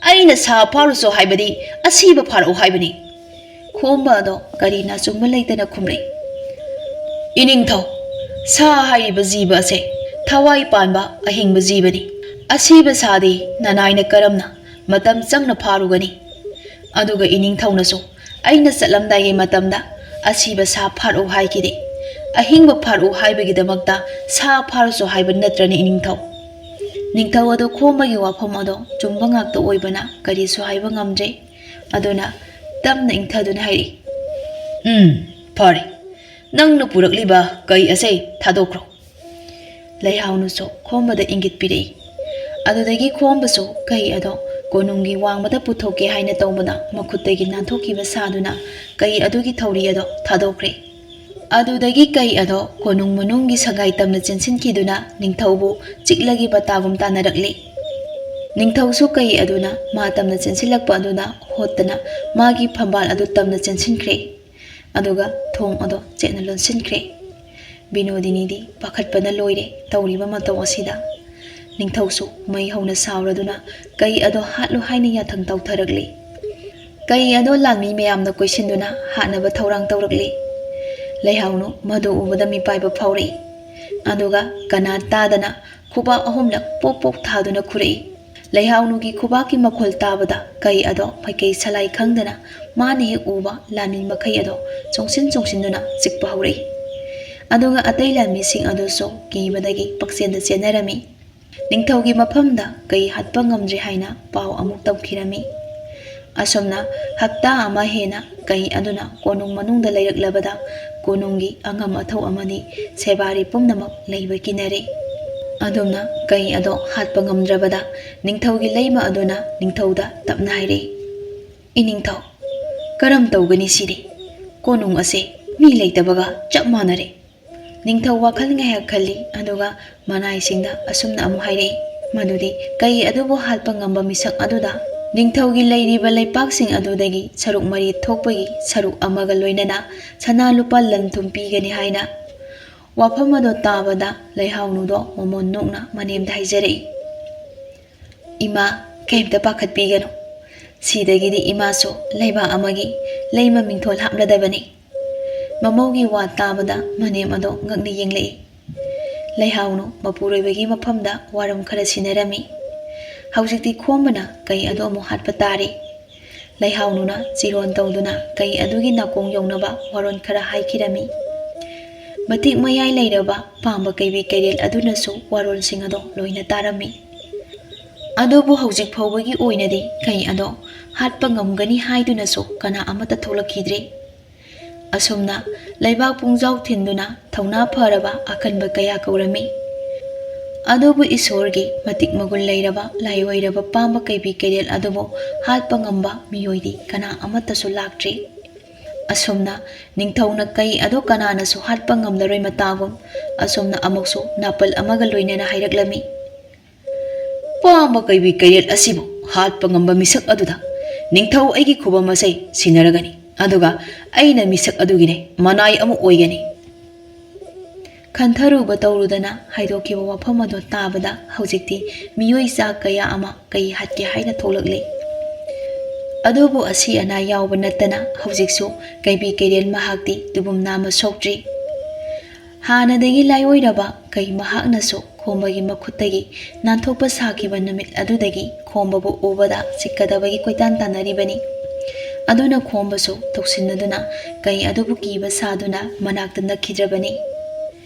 ꯑꯩꯅ ꯁꯥ ꯐꯥꯔꯨꯁꯨ ꯍꯥꯏꯕꯗꯤ ꯑꯁꯤꯕ ꯐꯥꯔꯛꯎ ꯍꯥꯏꯕꯅꯤ꯫" ꯈꯣꯝꯕ ꯑꯗꯣ ꯀꯔꯤꯅ ꯑꯆꯨꯝꯕ ꯂꯩꯇꯅ ꯈꯨꯝꯂꯛꯏ, "ꯏꯅꯤꯡꯊꯧ, ꯁꯥ ꯍꯥꯏꯔꯤꯕ ꯖꯤꯕ ꯑꯁꯦ ꯊꯋꯥꯏ ꯄꯥꯟꯕ ꯑꯍꯤꯡꯕ ꯖꯤꯕꯅꯤ꯫ ꯑꯁꯤꯕ ꯁꯥꯗꯤ ꯅꯅꯥꯏꯅ ꯀꯔꯝꯅ ꯃꯇꯝ ꯆꯪꯅ ꯐꯥꯔꯨꯒꯅꯤ? ꯑꯗꯨꯒ ꯏꯅꯤꯡꯊꯧꯅꯁꯨ ꯑꯩꯅ ꯆꯠꯂꯝꯗꯥꯏꯒꯤ ꯃꯇꯝꯗ ꯑꯁꯤꯕ ꯁꯥ ꯐꯥꯔꯛꯎ ꯍꯥꯏꯈꯤꯗꯦ꯫ ꯑꯍꯤꯡꯕ ꯐꯥꯔꯛꯎ ꯍꯥꯏꯕꯒꯤꯗꯃꯛꯇ ꯁꯥ ꯐꯥꯔꯨꯁꯨ ꯍꯥꯏꯕ ꯅꯠꯇ꯭ꯔꯅꯦ ꯏꯅꯤꯡꯊꯧ?" ꯅꯤꯡꯊꯧ ꯑꯗꯣ ꯈꯣꯝꯕꯒꯤ ꯋꯥꯐꯝ ꯑꯗꯣ ꯆꯨꯝꯕ ꯉꯥꯛꯇ ꯑꯣꯏꯕꯅ ꯀꯔꯤꯁꯨ ꯍꯥꯏꯕ ꯉꯝꯗ꯭ꯔꯦ꯫ ꯑꯗꯨꯅ ꯇꯞꯅ ꯏꯪꯊꯗꯨꯅ ꯍꯥꯏꯔꯛꯏ, "ꯎꯝ, ꯐꯔꯦ꯫ ꯅꯪꯅ ꯄꯨꯔꯛꯂꯤꯕ ꯀꯩ ꯑꯁꯦ ꯊꯥꯗꯣꯛꯈ꯭ꯔꯣ꯫" ꯂꯩꯍꯥꯎꯅꯨꯁꯨ ꯈꯣꯝꯕꯗ ꯏꯪꯒꯤꯠ ꯄꯤꯔꯛꯏ꯫ ꯑꯗꯨꯗꯒꯤ ꯈꯣꯝꯕꯁꯨ ꯀꯩ ꯑꯗꯣ ꯀꯣꯅꯨꯡꯒꯤ ꯋꯥꯡꯃꯗ ꯄꯨꯊꯣꯛꯀꯦ ꯍꯥꯏꯅ ꯇꯧꯕꯗ ꯃꯈꯨꯠꯇꯒꯤ ꯅꯥꯟꯊꯣꯛꯈꯤꯕ ꯁꯥꯗꯨꯅ ꯀꯩ ꯑꯗꯨꯒꯤ ꯊꯧꯔꯤ ꯑꯗꯣ ꯊꯥꯗꯣꯛꯈ꯭ꯔꯦ꯫ ꯑꯗꯨꯗꯒꯤ ꯀꯩ ꯑꯗꯣ ꯀꯣꯅꯨꯡ ꯃꯅꯨꯡꯒꯤ ꯁꯒꯥꯏ ꯇꯝꯅ ꯆꯦꯟꯁꯤꯟꯈꯤꯗꯨꯅ ꯅꯤꯡꯊꯧꯕꯨ ꯆꯤꯛꯂꯒꯦ ꯕꯇꯥꯒꯨꯝ ꯇꯥꯟꯅꯔꯛꯂꯦ꯫ ꯅꯤꯡꯊꯧꯁꯨ ꯀꯩ ꯑꯗꯨꯅ ꯃꯥ ꯇꯝꯅ ꯆꯦꯟꯁꯤꯜꯂꯛꯄ ꯑꯗꯨꯗ ꯍꯣꯠꯇꯅ ꯃꯥꯒꯤ ꯐꯝꯕꯥꯜ ꯑꯗꯨ ꯇꯝꯅ ꯆꯦꯟꯁꯤꯟꯈ꯭ꯔꯦ꯫ ꯑꯗꯨꯒ ꯊꯣꯡ ꯑꯗꯣ ꯆꯦꯠꯅ ꯂꯣꯟꯁꯤꯟꯈ꯭ꯔꯦ꯫ ꯕꯤꯅꯣꯗꯤꯅꯤꯗꯤ ꯄꯥꯈꯠꯄꯅ ꯂꯣꯏꯔꯦ ꯇꯧꯔꯤꯕ ꯃꯇꯧ ꯑꯁꯤꯗ꯫ ꯅꯤꯡꯊꯧꯁꯨ ꯃꯩ ꯍꯧꯅ ꯁꯥꯎꯔꯗꯨꯅ ꯀꯩ ꯑꯗꯣ ꯍꯥꯠꯂꯨ ꯍꯥꯏꯅ ꯌꯥꯊꯪ ꯇꯧꯊꯔꯛꯂꯤ꯫ ꯀꯩ ꯑꯗꯣ ꯂꯥꯟꯃꯤ ꯃꯌꯥꯝꯅ ꯀꯣꯏꯁꯤꯟꯗꯨꯅ ꯍꯥꯠꯅꯕ ꯊꯧꯔꯥꯡ ꯇꯧꯔꯛꯂꯤ꯫ ꯂꯩꯍꯥꯎꯅꯨ ꯃꯗꯨ ꯎꯕꯗ ꯃꯤꯄꯥꯏꯕ ꯐꯥꯎꯔꯛꯏ꯫ ꯑꯗꯨꯒ ꯀꯅꯥ ꯇꯥꯗꯅ ꯈꯨꯕꯥꯛ ꯑꯍꯨꯝꯂꯛ ꯄꯣꯛ ꯄꯣꯛ ꯊꯥꯗꯨꯅ ꯈꯨꯔꯛꯏ꯫ ꯂꯩꯍꯥꯎꯅꯨꯒꯤ ꯈꯨꯕꯥꯛꯀꯤ ꯃꯈꯣꯜ ꯇꯥꯕꯗ ꯀꯩ ꯑꯗꯣ ꯃꯥꯏꯀꯩ ꯁꯂꯥꯏ ꯈꯪꯗꯅ ꯃꯥꯅ ꯍꯦꯛ ꯎꯕ ꯂꯥꯟꯃꯤ ꯃꯈꯩ ꯑꯗꯣ ꯆꯣꯡꯁꯤꯟ ꯆꯣꯡꯁꯤꯟꯗꯨꯅ ꯆꯤꯛꯄ ꯍꯧꯔꯛꯏ꯫ ꯑꯗꯨꯒ ꯑꯇꯩ ꯂꯥꯟꯃꯤꯁꯤꯡ ꯑꯗꯨꯁꯨ ꯀꯤꯕꯗꯒꯤ ꯄꯛꯆꯦꯟꯗ ꯆꯦꯟꯅꯔꯝꯃꯤ꯫ ꯅꯤꯡꯊꯧꯒꯤ ꯃꯐꯝꯗ ꯀꯩ ꯍꯥꯠꯄ ꯉꯝꯗ꯭ꯔꯦ ꯍꯥꯏꯅ ꯄꯥꯎ ꯑꯃꯨꯛ ꯇꯝꯈꯤꯔꯝꯃꯤ꯫ ꯑꯁꯨꯝꯅ ꯍꯞꯇꯥ ꯑꯃ ꯍꯦꯟꯅ ꯀꯩ ꯑꯗꯨꯅ ꯀꯣꯅꯨꯡ ꯃꯅꯨꯡꯗ ꯂꯩꯔꯛꯂꯕꯗ ꯀꯣꯅꯨꯡꯒꯤ ꯑꯉꯝ ꯑꯊꯧ ꯑꯃꯗꯤ ꯁꯦꯕꯥꯔꯤ ꯄꯨꯝꯅꯃꯛ ꯂꯩꯕ ꯀꯤꯅꯔꯦ꯫ ꯑꯗꯨꯝꯅ ꯀꯩ ꯑꯗꯣ ꯍꯥꯠꯄ ꯉꯝꯗ꯭ꯔꯕꯗ ꯅꯤꯡꯊꯧꯒꯤ ꯂꯩꯃ ꯑꯗꯨꯅ ꯅꯤꯡꯊꯧꯗ ꯇꯞꯅ ꯍꯥꯏꯔꯛꯏ, "ꯏꯅꯤꯡꯊꯧ, ꯀꯔꯝ ꯇꯧꯒꯅꯤ ꯁꯤꯗꯤ? ꯀꯣꯅꯨꯡ ꯑꯁꯦ ꯃꯤ ꯂꯩꯇꯕꯒ ꯆꯞ ꯃꯥꯟꯅꯔꯦ꯫" ꯅꯤꯡꯊꯧ ꯋꯥꯈꯜ ꯉꯥꯏꯍꯥꯛ ꯈꯜꯂꯤ, ꯑꯗꯨꯒ ꯃꯅꯥꯏꯁꯤꯡꯗ ꯑꯁꯨꯝꯅ ꯑꯃꯨꯛ ꯍꯥꯏꯔꯛꯏ, ꯃꯗꯨꯗꯤ ꯀꯩ ꯑꯗꯨꯕꯨ ꯍꯥꯠꯄ ꯉꯝꯕ ꯃꯤꯁꯛ ꯑꯗꯨꯗ ꯅꯤꯡꯊꯧꯒꯤ ꯂꯩꯔꯤꯕ ꯂꯩꯄꯥꯛꯁꯤꯡ ꯑꯗꯨꯗꯒꯤ ꯁꯔꯨꯛ ꯃꯔꯤ ꯊꯣꯛꯄꯒꯤ ꯁꯔꯨꯛ ꯑꯃꯒ ꯂꯣꯏꯅꯅ ꯁꯅꯥ ꯂꯨꯄꯥ ꯂꯟ ꯊꯨꯝ ꯄꯤꯒꯅꯤ ꯍꯥꯏꯅ꯫ ꯋꯥꯐꯝ ꯑꯗꯣ ꯇꯥꯕꯗ ꯂꯩꯍꯥꯎꯅꯨꯗꯣ ꯃꯃꯣꯟ ꯅꯣꯛꯅ ꯃꯅꯦꯝꯗ ꯍꯥꯏꯖꯔꯛꯏ, "ꯏꯃꯥ, ꯀꯩꯝꯇ ꯄꯥꯈꯠꯄꯤꯒꯅꯨ꯫ ꯁꯤꯗꯒꯤꯗꯤ ꯏꯃꯥꯁꯨ ꯂꯩꯕꯥꯛ ꯑꯃꯒꯤ ꯂꯩꯃ ꯃꯤꯡꯊꯣꯜ ꯍꯥꯞꯂꯗꯕꯅꯤ꯫" ꯃꯃꯧꯒꯤ ꯋꯥ ꯇꯥꯕꯗ ꯃꯅꯦꯝ ꯑꯗꯣ ꯉꯛꯅ ꯌꯦꯡꯂꯛꯏ꯫ ꯂꯩꯍꯥꯎꯅꯨ ꯃꯄꯨꯔꯣꯏꯕꯒꯤ ꯃꯐꯝꯗ ꯋꯥꯔꯝ ꯈꯔ ꯁꯤꯟꯅꯔꯝꯃꯤ꯫ ꯍꯧꯖꯤꯛꯇꯤ ꯈꯣꯝꯕꯅ ꯀꯩ ꯑꯗꯣ ꯑꯃꯨꯛ ꯍꯥꯠꯄ ꯇꯥꯔꯦ꯫ ꯂꯩꯍꯥꯎꯅꯨꯅ ꯆꯤꯔꯣꯟ ꯇꯧꯗꯨꯅ ꯀꯩ ꯑꯗꯨꯒꯤ ꯅꯥꯀꯣꯡ ꯌꯧꯅꯕ ꯋꯥꯔꯣꯜ ꯈꯔ ꯍꯥꯏꯈꯤꯔꯝꯃꯤ꯫ ꯃꯇꯤꯛ ꯃꯌꯥꯏ ꯂꯩꯔꯕ ꯄꯥꯝꯕ ꯀꯩꯕꯤ ꯀꯩꯔꯦꯜ ꯑꯗꯨꯅꯁꯨ ꯋꯥꯔꯣꯜꯁꯤꯡ ꯑꯗꯣ ꯂꯣꯏꯅ ꯇꯥꯔꯝꯃꯤ꯫ ꯑꯗꯨꯕꯨ ꯍꯧꯖꯤꯛ ꯐꯥꯎꯕꯒꯤ ꯑꯣꯏꯅꯗꯤ ꯀꯩ ꯑꯗꯣ ꯍꯥꯠꯄ ꯉꯝꯒꯅꯤ ꯍꯥꯏꯗꯨꯅꯁꯨ ꯀꯅꯥ ꯑꯃꯠꯇ ꯊꯣꯛꯂꯛꯈꯤꯗ꯭ꯔꯦ꯫ ꯑꯁꯨꯝꯅ ꯂꯩꯕꯥꯛ ꯄꯨꯡꯖꯥꯎ ꯊꯤꯟꯗꯨꯅ ꯊꯧꯅꯥ ꯐꯔꯕ ꯑꯀꯟꯕ ꯀꯌꯥ ꯀꯧꯔꯝꯃꯤ꯫ ꯑꯗꯨꯕꯨ ꯏꯁꯣꯔꯒꯤ ꯃꯇꯤꯛ ꯃꯒꯨꯟ ꯂꯩꯔꯕ ꯂꯥꯏꯑꯣꯏꯔꯕ ꯄꯥꯝꯕ ꯀꯩꯕꯤ ꯀꯩꯔꯦꯜ ꯑꯗꯨꯕꯨ ꯍꯥꯠꯄ ꯉꯝꯕ ꯃꯤꯑꯣꯏꯗꯤ ꯀꯅꯥ ꯑꯃꯠꯇꯁꯨ ꯂꯥꯛꯇ꯭ꯔꯤ꯫ ꯑꯁꯨꯝꯅ ꯅꯤꯡꯊꯧꯅ ꯀꯩ ꯑꯗꯨ ꯀꯅꯥꯅꯁꯨ ꯍꯥꯠꯄ ꯉꯝꯂꯔꯣꯏ ꯃꯇꯥꯒꯨꯝ ꯑꯁꯨꯝꯅ ꯑꯃꯨꯛꯁꯨ ꯅꯥꯄꯜ ꯑꯃꯒ ꯂꯣꯏꯅꯅ ꯍꯥꯏꯔꯛꯂꯝꯃꯤ꯫ "ꯄꯥꯝꯕ ꯀꯩꯕꯤ ꯀꯩꯔꯦꯜ ꯑꯁꯤꯕꯨ ꯍꯥꯠꯄ ꯉꯝꯕ ꯃꯤꯁꯛ ꯑꯗꯨꯗ ꯅꯤꯡꯊꯧ ꯑꯩꯒꯤ ꯈꯨꯕꯝ ꯑꯁꯦ ꯁꯤꯟꯅꯔꯒꯅꯤ, ꯑꯗꯨꯒ ꯑꯩꯅ ꯃꯤꯁꯛ ꯑꯗꯨꯒꯤꯅꯦ ꯃꯅꯥꯏ ꯑꯃ ꯑꯣꯏꯒꯅꯤ꯫" ꯈꯟꯊꯔꯨꯕ ꯇꯧꯔꯨꯗꯅ ꯍꯥꯏꯗꯣꯛꯈꯤꯕ ꯋꯥꯐꯝ ꯑꯗꯨ ꯇꯥꯕꯗ ꯍꯧꯖꯤꯛꯇꯤ ꯃꯤꯑꯣꯏ ꯆꯥ ꯀꯌꯥ ꯑꯃ ꯀꯩ ꯍꯥꯠꯀꯦ ꯍꯥꯏꯅ ꯊꯣꯛꯂꯛꯂꯤ꯫ ꯑꯗꯨꯕꯨ ꯑꯁꯤ ꯑꯅꯥ ꯌꯥꯎꯕ ꯅꯠꯇꯅ ꯍꯧꯖꯤꯛꯁꯨ ꯀꯩꯕꯤ ꯀꯩꯔꯦꯜ ꯃꯍꯥꯛꯇꯤ ꯇꯨꯕꯨꯝ ꯅꯥꯝꯃ ꯁꯣꯛꯇ꯭ꯔꯤ꯫ ꯍꯥꯟꯅꯗꯒꯤ ꯂꯥꯏꯑꯣꯏꯔꯕ ꯀꯩ ꯃꯍꯥꯛꯅꯁꯨ ꯈꯣꯝꯕꯒꯤ ꯃꯈꯨꯠꯇꯒꯤ ꯅꯥꯟꯊꯣꯛꯄ ꯁꯥꯈꯤꯕ ꯅꯨꯃꯤꯠ ꯑꯗꯨꯗꯒꯤ ꯈꯣꯝꯕꯕꯨ ꯎꯕꯗ ꯆꯤꯛꯀꯗꯕꯒꯤ ꯀꯣꯏꯇꯥꯟ ꯇꯥꯟꯅꯔꯤꯕꯅꯤ꯫ ꯑꯗꯨꯅ ꯈꯣꯝꯕꯁꯨ ꯇꯧꯁꯤꯟꯅꯗꯨꯅ ꯀꯩ ꯑꯗꯨꯕꯨ ꯀꯤꯕ ꯁꯥꯗꯨꯅ ꯃꯅꯥꯛꯇ ꯅꯛꯈꯤꯗ꯭ꯔꯕꯅꯤ꯫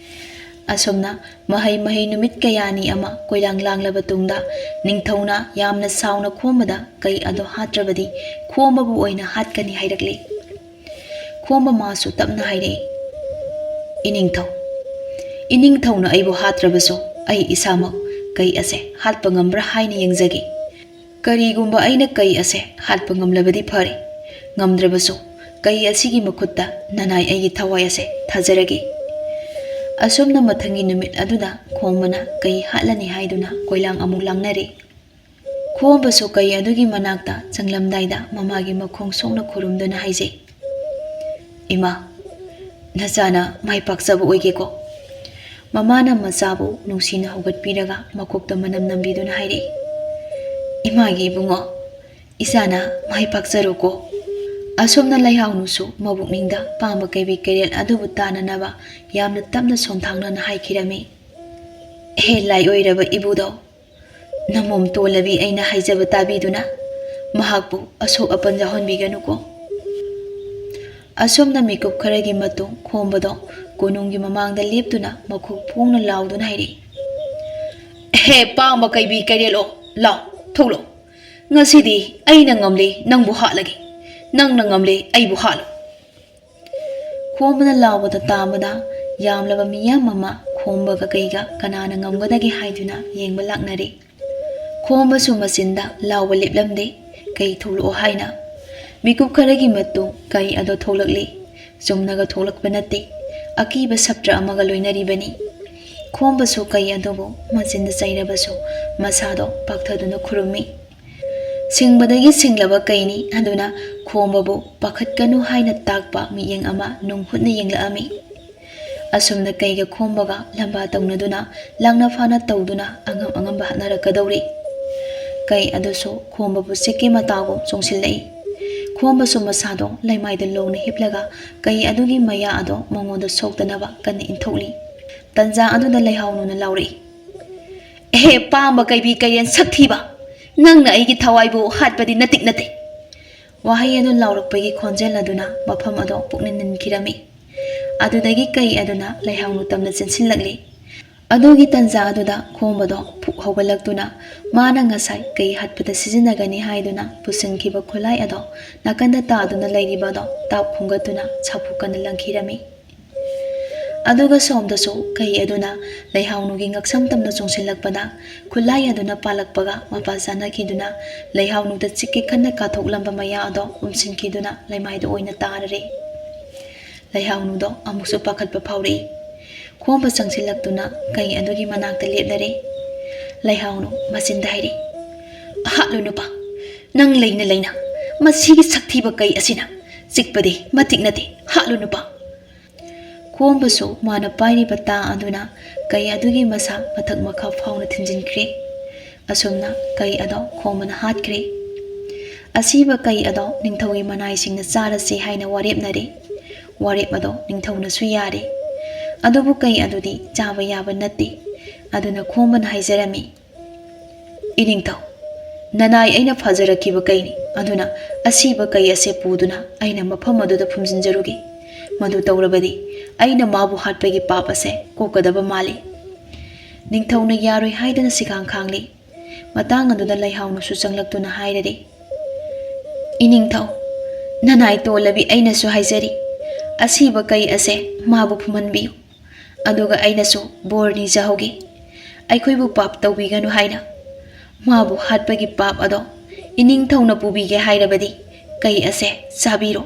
ꯑꯁꯨꯝꯅ ꯃꯍꯩ ꯃꯍꯩ ꯅꯨꯃꯤꯠ ꯀꯌꯥꯅꯤ ꯑꯃ ꯀꯣꯏꯂꯥꯡ ꯂꯥꯡꯂꯕ ꯇꯨꯡꯗ, ꯅꯤꯡꯊꯧꯅ ꯌꯥꯝꯅ ꯁꯥꯎꯅ ꯈꯣꯝꯕꯗ ꯀꯩ ꯑꯗꯣ ꯍꯥꯠꯇ꯭ꯔꯕꯗꯤ ꯈꯣꯝꯕꯕꯨ ꯑꯣꯏꯅ ꯍꯥꯠꯀꯅꯤ ꯍꯥꯏꯔꯛꯂꯦ꯫ ꯈꯣꯝꯕ ꯃꯥꯁꯨ ꯇꯞꯅ ꯍꯥꯏꯔꯛꯏ, "ꯏꯅꯤꯡꯊꯧ, ꯏꯅꯤꯡꯊꯧꯅ ꯑꯩꯕꯨ ꯍꯥꯠꯇ꯭ꯔꯕꯁꯨ ꯑꯩ ꯏꯁꯥꯃꯛ ꯀꯩ ꯑꯁꯦ ꯍꯥꯠꯄ ꯉꯝꯕ꯭ꯔꯥ ꯍꯥꯏꯅ ꯌꯦꯡꯖꯒꯦ꯫ ꯀꯔꯤꯒꯨꯝꯕ ꯑꯩꯅ ꯀꯩ ꯑꯁꯦ ꯍꯥꯠꯄ ꯉꯝꯂꯕꯗꯤ ꯐꯔꯦ, ꯉꯝꯗ꯭ꯔꯕꯁꯨ ꯀꯩ ꯑꯁꯤꯒꯤ ꯃꯈꯨꯠꯇ ꯅꯅꯥꯏ ꯑꯩꯒꯤ ꯊꯋꯥꯏ ꯑꯁꯦ ꯊꯥꯖꯔꯒꯦ꯫" ꯑꯁꯨꯝꯅ ꯃꯊꯪꯒꯤ ꯅꯨꯃꯤꯠ ꯑꯗꯨꯗ ꯈꯣꯝꯕꯅ ꯀꯩ ꯍꯥꯠꯂꯅꯤ ꯍꯥꯏꯗꯨꯅ ꯀꯣꯏꯂꯥꯡ ꯑꯃꯨꯛ ꯂꯥꯡꯅꯔꯦ꯫ ꯈꯣꯝꯕꯁꯨ ꯀꯩ ꯑꯗꯨꯒꯤ ꯃꯅꯥꯛꯇ ꯆꯪꯂꯝꯗꯥꯏꯗ ꯃꯃꯥꯒꯤ ꯃꯈꯣꯡ ꯁꯣꯛꯅ ꯈꯨꯔꯨꯝꯗꯨꯅ ꯍꯥꯏꯖꯩ, "ꯏꯃꯥ, ꯅꯆꯥꯅ ꯃꯥꯏ ꯄꯥꯛꯆꯕ ꯑꯣꯏꯒꯦꯀꯣ꯫" ꯃꯃꯥꯅ ꯃꯆꯥꯕꯨ ꯅꯨꯡꯁꯤꯅ ꯍꯧꯒꯠꯄꯤꯔꯒ ꯃꯀꯣꯛꯇ ꯃꯅꯝ ꯅꯝꯕꯤꯗꯨꯅ ꯍꯥꯏꯔꯛꯏ, "ꯏꯃꯥꯒꯤ ꯏꯕꯨꯡꯉꯣ, ꯏꯆꯥꯅ ꯃꯥꯏ ꯄꯥꯛꯆꯔꯣꯀꯣ꯫" ꯑꯁꯨꯝꯅ ꯂꯩꯍꯥꯎꯅꯨꯁꯨ ꯃꯕꯨꯛꯅꯤꯡꯗ ꯄꯥꯝꯕ ꯀꯩꯕꯤ ꯀꯩꯔꯦꯜ ꯑꯗꯨꯕꯨ ꯇꯥꯅꯅꯕ ꯌꯥꯝꯅ ꯇꯞꯅ ꯁꯣꯟꯊꯥꯡꯅꯅ ꯍꯥꯏꯈꯤꯔꯝꯃꯤ, "ꯍꯦ ꯂꯥꯏ ꯑꯣꯏꯔꯕ ꯏꯕꯨꯙꯧ, ꯅꯃꯣꯝ ꯇꯣꯜꯂꯕꯤ ꯑꯩꯅ ꯍꯥꯏꯖꯕ ꯇꯥꯕꯤꯗꯨꯅ ꯃꯍꯥꯛꯄꯨ ꯑꯁꯣꯛ ꯑꯄꯟ ꯌꯥꯎꯍꯟꯕꯤꯒꯅꯨꯀꯣ꯫" ꯑꯁꯨꯝꯅ ꯃꯤꯀꯨꯞ ꯈꯔꯒꯤ ꯃꯇꯨꯡ ꯈꯣꯝꯕꯗꯣ ꯀꯣꯅꯨꯡꯒꯤ ꯃꯃꯥꯡꯗ ꯂꯦꯞꯇꯨꯅ ꯃꯈꯣꯡ ꯐꯣꯡꯅ ꯂꯥꯎꯗꯨꯅ ꯍꯥꯏꯔꯛꯏ, "ꯍꯦ ꯄꯥꯝꯕ ꯀꯩꯕꯤ ꯀꯩꯔꯦꯜꯂꯣ, ꯂꯥꯎ, ꯊꯣꯛꯂꯛꯑꯣ꯫ ꯉꯁꯤꯗꯤ ꯑꯩꯅ ꯉꯝꯂꯦ ꯅꯪꯕꯨ ꯍꯥꯠꯂꯒꯦ, ꯅꯪꯅ ꯉꯝꯂꯦ ꯑꯩꯕꯨ ꯍꯥꯠꯂꯣ꯫" ꯈꯣꯝꯕꯅ ꯂꯥꯎꯕꯗ ꯇꯥꯕꯗ ꯌꯥꯝꯂꯕ ꯃꯤꯌꯥꯝ ꯑꯃ ꯈꯣꯝꯕꯒ ꯀꯩꯒ ꯀꯅꯥꯅ ꯉꯝꯒꯗꯒꯦ ꯍꯥꯏꯗꯨꯅ ꯌꯦꯡꯕ ꯂꯥꯛꯅꯔꯦ꯫ ꯈꯣꯝꯕꯁꯨ ꯃꯆꯤꯟꯗ ꯂꯥꯎꯕ ꯂꯦꯞꯂꯝꯗꯦ, "ꯀꯩ ꯊꯣꯛꯂꯛꯑꯣ" ꯍꯥꯏꯅ꯫ ꯃꯤꯀꯨꯞ ꯈꯔꯒꯤ ꯃꯇꯨꯡ ꯀꯩ ꯑꯗꯣ ꯊꯣꯛꯂꯛꯂꯤ꯫ ꯆꯨꯝꯅꯒ ꯊꯣꯛꯂꯛꯄ ꯅꯠꯇꯦ, ꯑꯀꯤꯕ ꯁꯞꯇ꯭ꯔ ꯑꯃꯒ ꯂꯣꯏꯅꯔꯤꯕꯅꯤ꯫ ꯈꯣꯝꯕꯁꯨ ꯀꯩ ꯑꯗꯨꯕꯨ ꯃꯆꯤꯟꯗ ꯆꯩꯔꯕꯁꯨ ꯃꯁꯥꯗꯣ ꯄꯥꯛꯊꯗꯨꯅ ꯈꯨꯔꯨꯝꯃꯤ꯫ ꯁꯤꯡꯕꯗꯒꯤ ꯁꯤꯡꯂꯕ ꯀꯩꯅꯤ ꯑꯗꯨꯅ ꯈꯣꯝꯕꯕꯨ ꯄꯥꯈꯠꯀꯅꯨ ꯍꯥꯏꯅ ꯇꯥꯛꯄ ꯃꯤꯠꯌꯦꯡ ꯑꯃ ꯅꯨꯡ ꯍꯨꯠꯅ ꯌꯦꯡꯂꯛꯑꯝꯃꯤ꯫ ꯑꯁꯨꯝꯅ ꯀꯩꯒ ꯈꯣꯝꯕꯒ ꯂꯝꯕꯥ ꯇꯧꯅꯗꯨꯅ ꯂꯥꯡꯅ ꯐꯥꯅ ꯇꯧꯗꯨꯅ ꯑꯉꯝ ꯑꯉꯝꯕ ꯍꯥꯠꯅꯔꯛꯀꯗꯧꯔꯤ꯫ ꯀꯩ ꯑꯗꯨꯁꯨ ꯈꯣꯝꯕꯕꯨ ꯆꯤꯛꯀꯤ ꯃꯇꯥꯒꯨꯝ ꯆꯣꯡꯁꯤꯜꯂꯛꯏ꯫ ꯈꯣꯝꯕꯁꯨ ꯃꯁꯥꯗꯣ ꯂꯩꯃꯥꯏꯗ ꯂꯣꯡꯅ ꯍꯤꯞꯂꯒ ꯀꯩ ꯑꯗꯨꯒꯤ ꯃꯌꯥ ꯑꯗꯣ ꯃꯉꯣꯟꯗ ꯁꯣꯛꯇꯅꯕ ꯀꯟꯅ ꯏꯟꯊꯣꯛꯂꯤ꯫ ꯇꯟꯖꯥ ꯑꯗꯨꯗ ꯂꯩꯍꯥꯎꯅꯨꯅ ꯂꯥꯎꯔꯛꯏ, "ꯑꯦꯍꯦ ꯄꯥꯝꯕ ꯀꯩꯕꯤ ꯀꯩꯔꯦꯟ ꯁꯛꯊꯤꯕ, ꯅꯪꯅ ꯑꯩꯒꯤ ꯊꯋꯥꯏꯕꯨ ꯍꯥꯠꯄꯗꯤ ꯅꯇꯤꯛ ꯅꯠꯇꯦ!" ꯋꯥꯍꯩ ꯑꯗꯨ ꯂꯥꯎꯔꯛꯄꯒꯤ ꯈꯣꯟꯖꯦꯜ ꯑꯗꯨꯅ ꯃꯐꯝ ꯑꯗꯨ ꯄꯨꯛꯅꯤꯡ ꯅꯤꯟꯈꯤꯔꯝꯃꯤ꯫ ꯑꯗꯨꯗꯒꯤ ꯀꯩ ꯑꯗꯨꯅ ꯂꯩꯍꯥꯎꯅꯨ ꯇꯝꯅ ꯆꯦꯟꯁꯤꯜꯂꯛꯂꯤ꯫ ꯑꯗꯨꯒꯤ ꯇꯟꯖꯥ ꯑꯗꯨꯗ ꯈꯣꯝꯕꯗꯣ ꯐꯨꯛ ꯍꯧꯒꯠꯂꯛꯇꯨꯅ ꯃꯥꯅ ꯉꯁꯥꯏ ꯀꯩ ꯍꯥꯠꯄꯗ ꯁꯤꯖꯤꯟꯅꯒꯅꯤ ꯍꯥꯏꯗꯨꯅ ꯄꯨꯁꯤꯟꯈꯤꯕ ꯈꯨꯠꯂꯥꯏ ꯑꯗꯣ ꯅꯥꯀꯟꯗ ꯇꯥꯗꯨꯅ ꯂꯩꯔꯤꯕ ꯑꯗꯣ ꯇꯥꯞ ꯈꯣꯝꯒꯠꯇꯨꯅ ꯁꯥꯐꯨ ꯀꯟꯅ ꯂꯪꯈꯤꯔꯝꯃꯤ꯫ ꯑꯗꯨꯒ ꯁꯣꯝꯗꯁꯨ ꯀꯩ ꯑꯗꯨꯅ ꯂꯩꯍꯥꯎꯅꯨꯒꯤ ꯉꯛꯁꯝ ꯇꯝꯅ ꯆꯣꯡꯁꯤꯜꯂꯛꯄꯗ ꯈꯨꯠꯂꯥꯏ ꯑꯗꯨꯅ ꯄꯥꯜꯂꯛꯄꯒ ꯃꯄꯥ ꯆꯥꯅꯈꯤꯗꯨꯅ ꯂꯩꯍꯥꯎꯅꯨꯗ ꯆꯤꯛꯀꯦ ꯈꯟꯅ ꯀꯥꯊꯣꯛꯂꯝꯕ ꯃꯌꯥ ꯑꯗꯣ ꯎꯝꯁꯤꯟꯈꯤꯗꯨꯅ ꯂꯩꯃꯥꯏꯗ ꯑꯣꯏꯅ ꯇꯥꯔꯔꯦ꯫ ꯂꯩꯍꯥꯎꯅꯨꯗꯣ ꯑꯃꯨꯛꯁꯨ ꯄꯥꯈꯠꯄ ꯐꯥꯎꯔꯛꯏ꯫ ꯈꯣꯝꯕ ꯆꯪꯁꯤꯜꯂꯛꯇꯨꯅ ꯀꯩ ꯑꯗꯨꯒꯤ ꯃꯅꯥꯛꯇ ꯂꯦꯞꯂꯔꯦ꯫ ꯂꯩꯍꯥꯎꯅꯨ ꯃꯆꯤꯟꯗ ꯍꯥꯏꯔꯤ, "ꯍꯥꯠꯂꯨ ꯅꯨꯄꯥ, ꯅꯪ ꯂꯩꯅ ꯂꯩꯅ ꯃꯁꯤꯒꯤ ꯁꯛꯊꯤꯕ ꯀꯩ ꯑꯁꯤꯅ ꯆꯤꯛꯄꯗꯤ ꯃꯇꯤꯛ ꯅꯠꯇꯦ, ꯍꯥꯠꯂꯨ ꯅꯨꯄꯥ!" ꯈꯣꯝꯕꯁꯨ ꯃꯥꯅ ꯄꯥꯏꯔꯤꯕ ꯇꯥ ꯑꯗꯨꯅ ꯀꯩ ꯑꯗꯨꯒꯤ ꯃꯁꯥ ꯃꯊꯛ ꯃꯈꯥ ꯐꯥꯎꯅ ꯊꯤꯟꯖꯤꯟꯈ꯭ꯔꯦ꯫ ꯑꯁꯨꯝꯅ ꯀꯩ ꯑꯗꯣ ꯈꯣꯝꯕꯅ ꯍꯥꯠꯈ꯭ꯔꯦ꯫ ꯑꯁꯤꯕ ꯀꯩ ꯑꯗꯣ ꯅꯤꯡꯊꯧꯒꯤ ꯃꯅꯥꯏꯁꯤꯡꯅ ꯆꯥꯔꯁꯤ ꯍꯥꯏꯅ ꯋꯥꯔꯦꯞꯅꯔꯦ꯫ ꯋꯥꯔꯦꯞ ꯑꯗꯣ ꯅꯤꯡꯊꯧꯅꯁꯨ ꯌꯥꯔꯦ꯫ ꯑꯗꯨꯕꯨ ꯀꯩ ꯑꯗꯨꯗꯤ ꯆꯥꯕ ꯌꯥꯕ ꯅꯠꯇꯦ꯫ ꯑꯗꯨꯅ ꯈꯣꯝꯕꯅ ꯍꯥꯏꯖꯔꯝꯃꯤ, "ꯏꯅꯤꯡꯊꯧ, ꯅꯅꯥꯏ ꯑꯩꯅ ꯐꯥꯖꯔꯛꯈꯤꯕ ꯀꯩꯅꯤ, ꯑꯗꯨꯅ ꯑꯁꯤꯕ ꯀꯩ ꯑꯁꯦ ꯄꯨꯗꯨꯅ ꯑꯩꯅ ꯃꯐꯝ ꯑꯗꯨꯗ ꯐꯨꯝꯖꯤꯟꯖꯔꯨꯒꯦ꯫ ꯃꯗꯨ ꯇꯧꯔꯕꯗꯤ ꯑꯩꯅ ꯃꯥꯕꯨ ꯍꯥꯠꯄꯒꯤ ꯄꯥꯞ ꯑꯁꯦ ꯀꯣꯛꯀꯗꯕ ꯃꯥꯜꯂꯤ꯫" ꯅꯤꯡꯊꯧꯅ ꯌꯥꯔꯣꯏ ꯍꯥꯏꯗꯨꯅ ꯁꯤꯈꯥꯡ ꯈꯥꯡꯂꯤ꯫ ꯃꯇꯥꯡ ꯑꯗꯨꯗ ꯂꯩꯍꯥꯎꯅꯁꯨ ꯆꯪꯂꯛꯇꯨꯅ ꯍꯥꯏꯔꯔꯦ, "ꯏꯅꯤꯡꯊꯧ, ꯅꯅꯥꯏ ꯇꯣꯜꯂꯕꯤ ꯑꯩꯅꯁꯨ ꯍꯥꯏꯖꯔꯤ, ꯑꯁꯤꯕ ꯀꯩ ꯑꯁꯦ ꯃꯥꯕꯨ ꯐꯨꯝꯍꯟꯕꯤꯌꯨ꯫ ꯑꯗꯨꯒ ꯑꯩꯅꯁꯨ ꯕꯣꯔ ꯅꯤꯖꯍꯧꯒꯦ, ꯑꯩꯈꯣꯏꯕꯨ ꯄꯥꯞ ꯇꯧꯕꯤꯒꯅꯨ ꯍꯥꯏꯅ꯫ ꯃꯥꯕꯨ ꯍꯥꯠꯄꯒꯤ ꯄꯥꯞ ꯑꯗꯣ ꯏꯅꯤꯡꯊꯧꯅ ꯄꯨꯕꯤꯒꯦ ꯍꯥꯏꯔꯕꯗꯤ ꯀꯩ ꯑꯁꯦ ꯆꯥꯕꯤꯔꯣ꯫"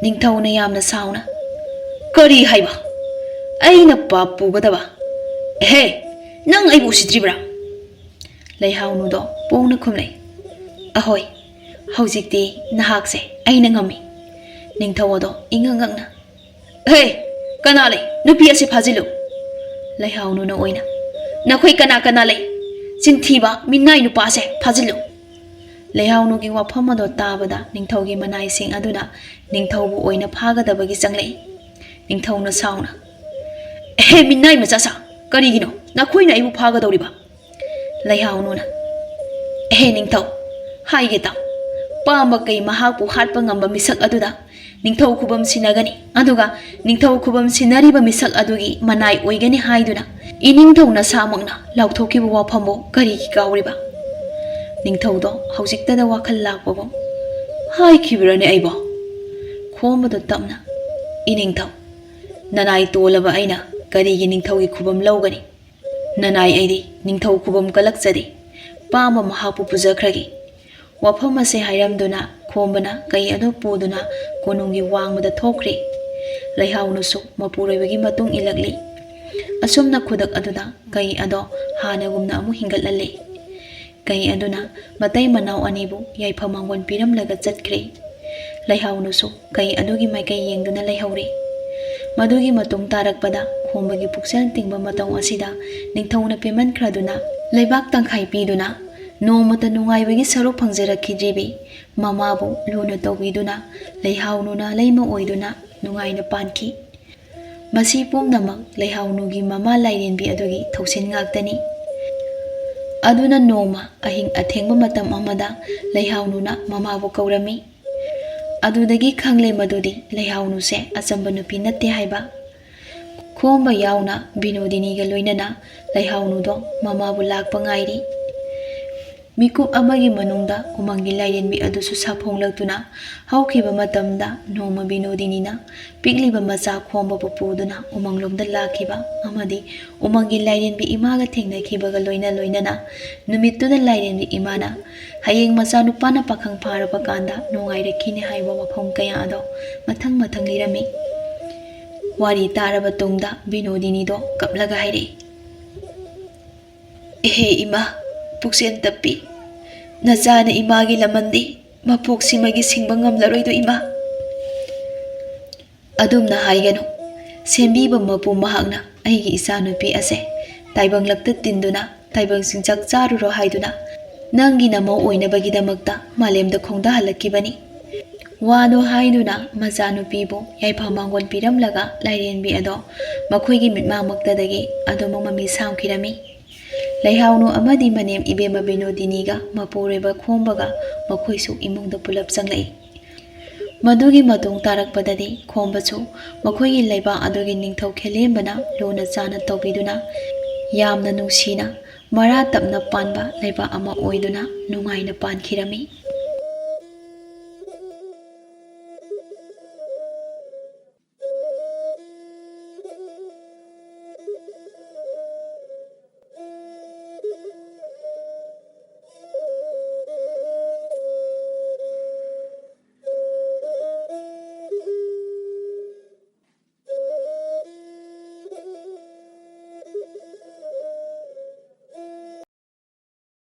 ꯅꯤꯡꯊꯧꯅ ꯌꯥꯝꯅ ꯁꯥꯎꯅ, "ꯀꯔꯤ ꯍꯥꯏꯕ? ꯑꯩꯅ ꯄꯥꯞ ꯄꯨꯒꯗꯕ? ꯑꯦꯍꯦ, ꯅꯪ ꯑꯩꯕꯨ ꯎꯁꯤꯠꯇ꯭ꯔꯤꯕ꯭ꯔꯥ?" ꯂꯩꯍꯥꯎꯅꯨꯗꯣ ꯄꯣꯡꯅ ꯈꯨꯝꯂꯛꯏ, "ꯑꯍꯣꯏ, ꯍꯧꯖꯤꯛꯇꯤ ꯅꯍꯥꯛꯁꯦ ꯑꯩꯅ ꯉꯝꯃꯤ꯫" ꯅꯤꯡꯊꯧ ꯑꯗꯣ ꯏꯉꯛ ꯉꯛꯅ, "ꯍꯦ, ꯀꯅꯥ ꯂꯩ? ꯅꯨꯄꯤ ꯑꯁꯤ ꯐꯥꯖꯤꯜꯂꯨ!" ꯂꯩꯍꯥꯎꯅꯨꯅ ꯑꯣꯏꯅ, "ꯅꯈꯣꯏ ꯀꯅꯥ ꯀꯅꯥ ꯂꯩ? ꯆꯤꯟꯊꯤꯕ ꯃꯤꯅꯥꯏ ꯅꯨꯄꯥ ꯑꯁꯦ ꯐꯥꯖꯤꯜꯂꯨ!" ꯂꯩꯍꯥꯎꯅꯨꯒꯤ ꯋꯥꯐꯝ ꯑꯗꯣ ꯇꯥꯕꯗ ꯅꯤꯡꯊꯧꯒꯤ ꯃꯅꯥꯏꯁꯤꯡ ꯑꯗꯨꯅ ꯅꯤꯡꯊꯧꯕꯨ ꯑꯣꯏꯅ ꯐꯥꯒꯗꯕꯒꯤ ꯆꯪꯂꯛꯏ꯫ ꯅꯤꯡꯊꯧꯅ ꯁꯥꯎꯅ, "ꯑꯦꯍꯦ, ꯃꯤꯅꯥꯏ ꯃꯆꯥꯁꯥ, ꯀꯔꯤꯒꯤꯅꯣ ꯅꯈꯣꯏꯅ ꯑꯩꯕꯨ ꯐꯥꯒꯗꯧꯔꯤꯕ?" ꯂꯩꯍꯥꯎꯅꯨꯅ, "ꯑꯦꯍꯦ ꯅꯤꯡꯊꯧ, ꯍꯥꯏꯒꯦ ꯇꯥꯎ, ꯄꯥꯝꯕ ꯀꯩ ꯃꯍꯥꯛꯄꯨ ꯍꯥꯠꯄ ꯉꯝꯕ ꯃꯤꯁꯛ ꯑꯗꯨꯗ ꯅꯤꯡꯊꯧ ꯈꯨꯕꯝ ꯁꯤꯟꯅꯒꯅꯤ, ꯑꯗꯨꯒ ꯅꯤꯡꯊꯧ ꯈꯨꯕꯝ ꯁꯤꯟꯅꯔꯤꯕ ꯃꯤꯁꯛ ꯑꯗꯨꯒꯤ ꯃꯅꯥꯏ ꯑꯣꯏꯒꯅꯤ ꯍꯥꯏꯗꯨꯅ ꯏꯅꯤꯡꯊꯧ ꯅꯁꯥꯃꯛꯅ ꯂꯥꯎꯊꯣꯛꯈꯤꯕ ꯋꯥꯐꯝꯕꯨ ꯀꯔꯤꯒꯤ ꯀꯥꯎꯔꯤꯕ? ꯅꯤꯡꯊꯧꯗꯣ ꯍꯧꯖꯤꯛꯇꯗ ꯋꯥꯈꯜ ꯂꯥꯛꯄꯒꯨꯝ, "ꯍꯥꯏꯈꯤꯕ꯭ꯔꯅꯦ ꯑꯩꯕꯣ?" ꯈꯣꯝꯕꯗꯣ ꯇꯞꯅ, "ꯏꯅꯤꯡꯊꯧ, ꯅꯅꯥꯏ ꯇꯣꯜꯂꯕ ꯑꯩꯅ ꯀꯔꯤꯒꯤ ꯅꯤꯡꯊꯧꯒꯤ ꯈꯨꯕꯝ ꯂꯧꯒꯅꯤ? ꯅꯅꯥꯏ ꯑꯩꯗꯤ ꯅꯤꯡꯊꯧ ꯈꯨꯕꯝ ꯀꯂꯛꯆꯗꯦ, ꯄꯥꯝꯕ ꯃꯍꯥꯛꯄꯨ ꯄꯨꯖꯈ꯭ꯔꯒꯦ꯫" ꯋꯥꯐꯝ ꯑꯁꯦ ꯍꯥꯏꯔꯝꯗꯨꯅ ꯈꯣꯝꯕꯅ ꯀꯩ ꯑꯗꯨ ꯄꯨꯗꯨꯅ ꯀꯣꯅꯨꯡꯒꯤ ꯋꯥꯡꯃꯗ ꯊꯣꯛꯈ꯭ꯔꯦ꯫ ꯂꯩꯍꯥꯎꯅꯨꯁꯨ ꯃꯄꯨꯔꯣꯏꯕꯒꯤ ꯃꯇꯨꯡ ꯏꯜꯂꯛꯂꯤ꯫ ꯑꯁꯨꯝꯅ ꯈꯨꯗꯛ ꯑꯗꯨꯗ ꯀꯩ ꯑꯗꯣ ꯍꯥꯟꯅꯒꯨꯝꯅ ꯑꯃꯨꯛ ꯍꯤꯡꯒꯠꯍꯜꯂꯦ꯫ ꯀꯩ ꯑꯗꯨꯅ ꯃꯇꯩ ꯃꯅꯥꯎ ꯑꯅꯤꯕꯨ ꯌꯥꯏꯐ ꯃꯥꯡꯒꯣꯜ ꯄꯤꯔꯝꯂꯒ ꯆꯠꯈ꯭ꯔꯦ꯫ ꯂꯩꯍꯥꯎꯅꯨꯁꯨ ꯀꯩ ꯑꯗꯨꯒꯤ ꯃꯥꯏꯀꯩ ꯌꯦꯡꯗꯨꯅ ꯂꯩꯍꯧꯔꯦ꯫ ꯃꯗꯨꯒꯤ ꯃꯇꯨꯡ ꯇꯥꯔꯛꯄꯗ ꯈꯣꯝꯕꯒꯤ ꯄꯨꯛꯆꯦꯜ ꯇꯤꯡꯕ ꯃꯇꯧ ꯑꯁꯤꯗ ꯅꯤꯡꯊꯧꯅ ꯄꯦꯟꯃꯟꯈ꯭ꯔꯗꯨꯅ ꯂꯩꯕꯥꯛ ꯇꯪꯈꯥꯏ ꯄꯤꯗꯨꯅ ꯅꯣꯡꯃꯇ ꯅꯨꯡꯉꯥꯏꯕꯒꯤ ꯁꯔꯨꯛ ꯐꯪꯖꯔꯛꯈꯤꯗ꯭ꯔꯤꯕꯤ ꯃꯃꯥꯕꯨ ꯂꯨꯅ ꯇꯧꯕꯤꯗꯨꯅ ꯂꯩꯍꯥꯎꯅꯨꯅ ꯂꯩꯃ ꯑꯣꯏꯗꯨꯅ ꯅꯨꯡꯉꯥꯏꯅ ꯄꯥꯟꯈꯤ꯫ ꯃꯁꯤ ꯄꯨꯝꯅꯃꯛ ꯂꯩꯍꯥꯎꯅꯨꯒꯤ ꯃꯃꯥ ꯂꯥꯏꯔꯦꯟꯕꯤ ꯑꯗꯨꯒꯤ ꯊꯧꯁꯤꯟ ꯉꯥꯛꯇꯅꯤ꯫ ꯑꯗꯨꯅ ꯅꯣꯡꯃ ꯑꯍꯤꯡ ꯑꯊꯦꯡꯕ ꯃꯇꯝ ꯑꯃꯗ ꯂꯩꯍꯥꯎꯅꯨꯅ ꯃꯃꯥꯕꯨ ꯀꯧꯔꯝꯃꯤ꯫ ꯑꯗꯨꯗꯒꯤ ꯈꯪꯂꯦ ꯃꯗꯨꯗꯤ ꯂꯩꯍꯥꯎꯅꯨꯁꯦ ꯑꯆꯝꯕ ꯅꯨꯄꯤ ꯅꯠꯇꯦ ꯍꯥꯏꯕ꯫ ꯈꯣꯝꯕ ꯌꯥꯎꯅ ꯕꯤꯅꯣꯗꯤꯅꯤꯒ ꯂꯣꯏꯅꯅ ꯂꯩꯍꯥꯎꯅꯨꯗꯣ ꯃꯃꯥꯕꯨ ꯂꯥꯛꯄ ꯉꯥꯏꯔꯤ꯫ ꯃꯤꯀꯨꯞ ꯑꯃꯒꯤ ꯃꯅꯨꯡꯗ ꯎꯃꯪꯒꯤ ꯂꯥꯏꯔꯦꯟꯕꯤ ꯑꯗꯨꯁꯨ ꯁꯥꯐꯣꯡꯂꯛꯇꯨꯅ ꯍꯧꯈꯤꯕ ꯃꯇꯝꯗ ꯅꯣꯡꯃ ꯕꯤꯅꯣꯗꯤꯅꯤꯅ ꯄꯤꯛꯂꯤꯕ ꯃꯆꯥ ꯈꯣꯝꯕꯕꯨ ꯄꯨꯗꯨꯅ ꯎꯃꯪꯂꯣꯝꯗ ꯂꯥꯛꯈꯤꯕ ꯑꯃꯗꯤ ꯎꯃꯪꯒꯤ ꯂꯥꯏꯔꯦꯟꯕꯤ ꯏꯃꯥꯒ ꯊꯦꯡꯅꯈꯤꯕꯒ ꯂꯣꯏꯅ ꯂꯣꯏꯅꯅ ꯅꯨꯃꯤꯠꯇꯨꯗ ꯂꯥꯏꯔꯦꯟꯕꯤ ꯏꯃꯥꯅ ꯍꯌꯦꯡ ꯃꯆꯥꯅꯨꯄꯥꯅ ꯄꯥꯈꯪ ꯐꯥꯔꯕ ꯀꯥꯟꯗ ꯅꯨꯡꯉꯥꯏꯔꯛꯈꯤꯅꯤ ꯍꯥꯏꯕ ꯋꯥꯐꯝ ꯀꯌꯥ ꯑꯗꯣ ꯃꯊꯪ ꯃꯊꯪ ꯂꯤꯔꯝꯃꯤ꯫ ꯋꯥꯔꯤ ꯇꯥꯔꯕ ꯇꯨꯡꯗ ꯕꯤꯅꯣꯗꯤꯅꯤꯗꯣ ꯀꯞꯂꯒ ꯍꯥꯏꯔꯛꯏ, "ꯑꯦꯍꯦ ꯏꯃꯥ, ꯄꯨꯛꯆꯦꯜ ꯇꯞꯄꯤ, ꯅꯆꯥꯅ ꯏꯃꯥꯒꯤ ꯂꯃꯟꯗꯤ ꯃꯄꯣꯛꯁꯤꯃꯒꯤ ꯁꯤꯡꯕ ꯉꯝꯂꯔꯣꯏꯗꯣ ꯏꯃꯥ꯫" "ꯑꯗꯨꯝꯅ ꯍꯥꯏꯒꯅꯨ꯫ ꯁꯦꯝꯕꯤꯕ ꯃꯄꯨ ꯃꯍꯥꯛꯅ ꯑꯩꯒꯤ ꯏꯆꯥꯅꯨꯄꯤ ꯑꯁꯦ ꯇꯥꯏꯕꯪꯂꯛꯇ ꯇꯤꯟꯗꯨꯅ ꯇꯥꯏꯕꯪ ꯆꯤꯟꯖꯥꯛ ꯆꯥꯔꯨꯔꯣ ꯍꯥꯏꯗꯨꯅ ꯅꯪꯒꯤ ꯅꯃꯧ ꯑꯣꯏꯅꯕꯒꯤꯗꯃꯛꯇ ꯃꯥꯂꯦꯝꯗ ꯈꯣꯡꯗꯥꯍꯜꯂꯛꯈꯤꯕꯅꯤ꯫" ꯋꯥꯗꯣ ꯍꯥꯏꯗꯨꯅ ꯃꯆꯥꯅꯨꯄꯤꯕꯨ ꯌꯥꯏꯐ ꯃꯥꯡꯒꯣꯜ ꯄꯤꯔꯝꯂꯒ ꯂꯥꯏꯔꯦꯟꯕꯤ ꯑꯗꯣ ꯃꯈꯣꯏꯒꯤ ꯃꯤꯠꯃꯥꯡꯃꯛꯇꯗꯒꯤ ꯑꯗꯨꯃꯛ ꯃꯃꯤ ꯁꯥꯝꯈꯤꯔꯝꯃꯤ꯫ ꯂꯩꯍꯥꯎꯅꯨ ꯑꯃꯗꯤ ꯃꯅꯦꯝ ꯏꯕꯦꯝꯃ ꯕꯤꯅꯣꯗꯤꯅꯤꯒ ꯃꯄꯨꯔꯣꯏꯕ ꯈꯣꯝꯕꯒ ꯃꯈꯣꯏꯁꯨ ꯏꯃꯨꯡꯗ ꯄꯨꯂꯞ ꯆꯪꯂꯛꯏ꯫ ꯃꯗꯨꯒꯤ ꯃꯇꯨꯡ ꯇꯥꯔꯛꯄꯗꯗꯤ ꯈꯣꯝꯕꯁꯨ ꯃꯈꯣꯏꯒꯤ ꯂꯩꯕꯥꯛ ꯑꯗꯨꯒꯤ ꯅꯤꯡꯊꯧ ꯈꯦꯂꯦꯝꯕꯅ ꯂꯨꯅ ꯆꯥꯅ ꯇꯧꯕꯤꯗꯨꯅ ꯌꯥꯝꯅ ꯅꯨꯡꯁꯤꯅ ꯃꯔꯥ ꯇꯞꯅ ꯄꯥꯟꯕ ꯂꯩꯕꯥꯛ ꯑꯃ ꯑꯣꯏꯗꯨꯅ ꯅꯨꯡꯉꯥꯏꯅ ꯄꯥꯟꯈꯤꯔꯝꯃꯤ꯫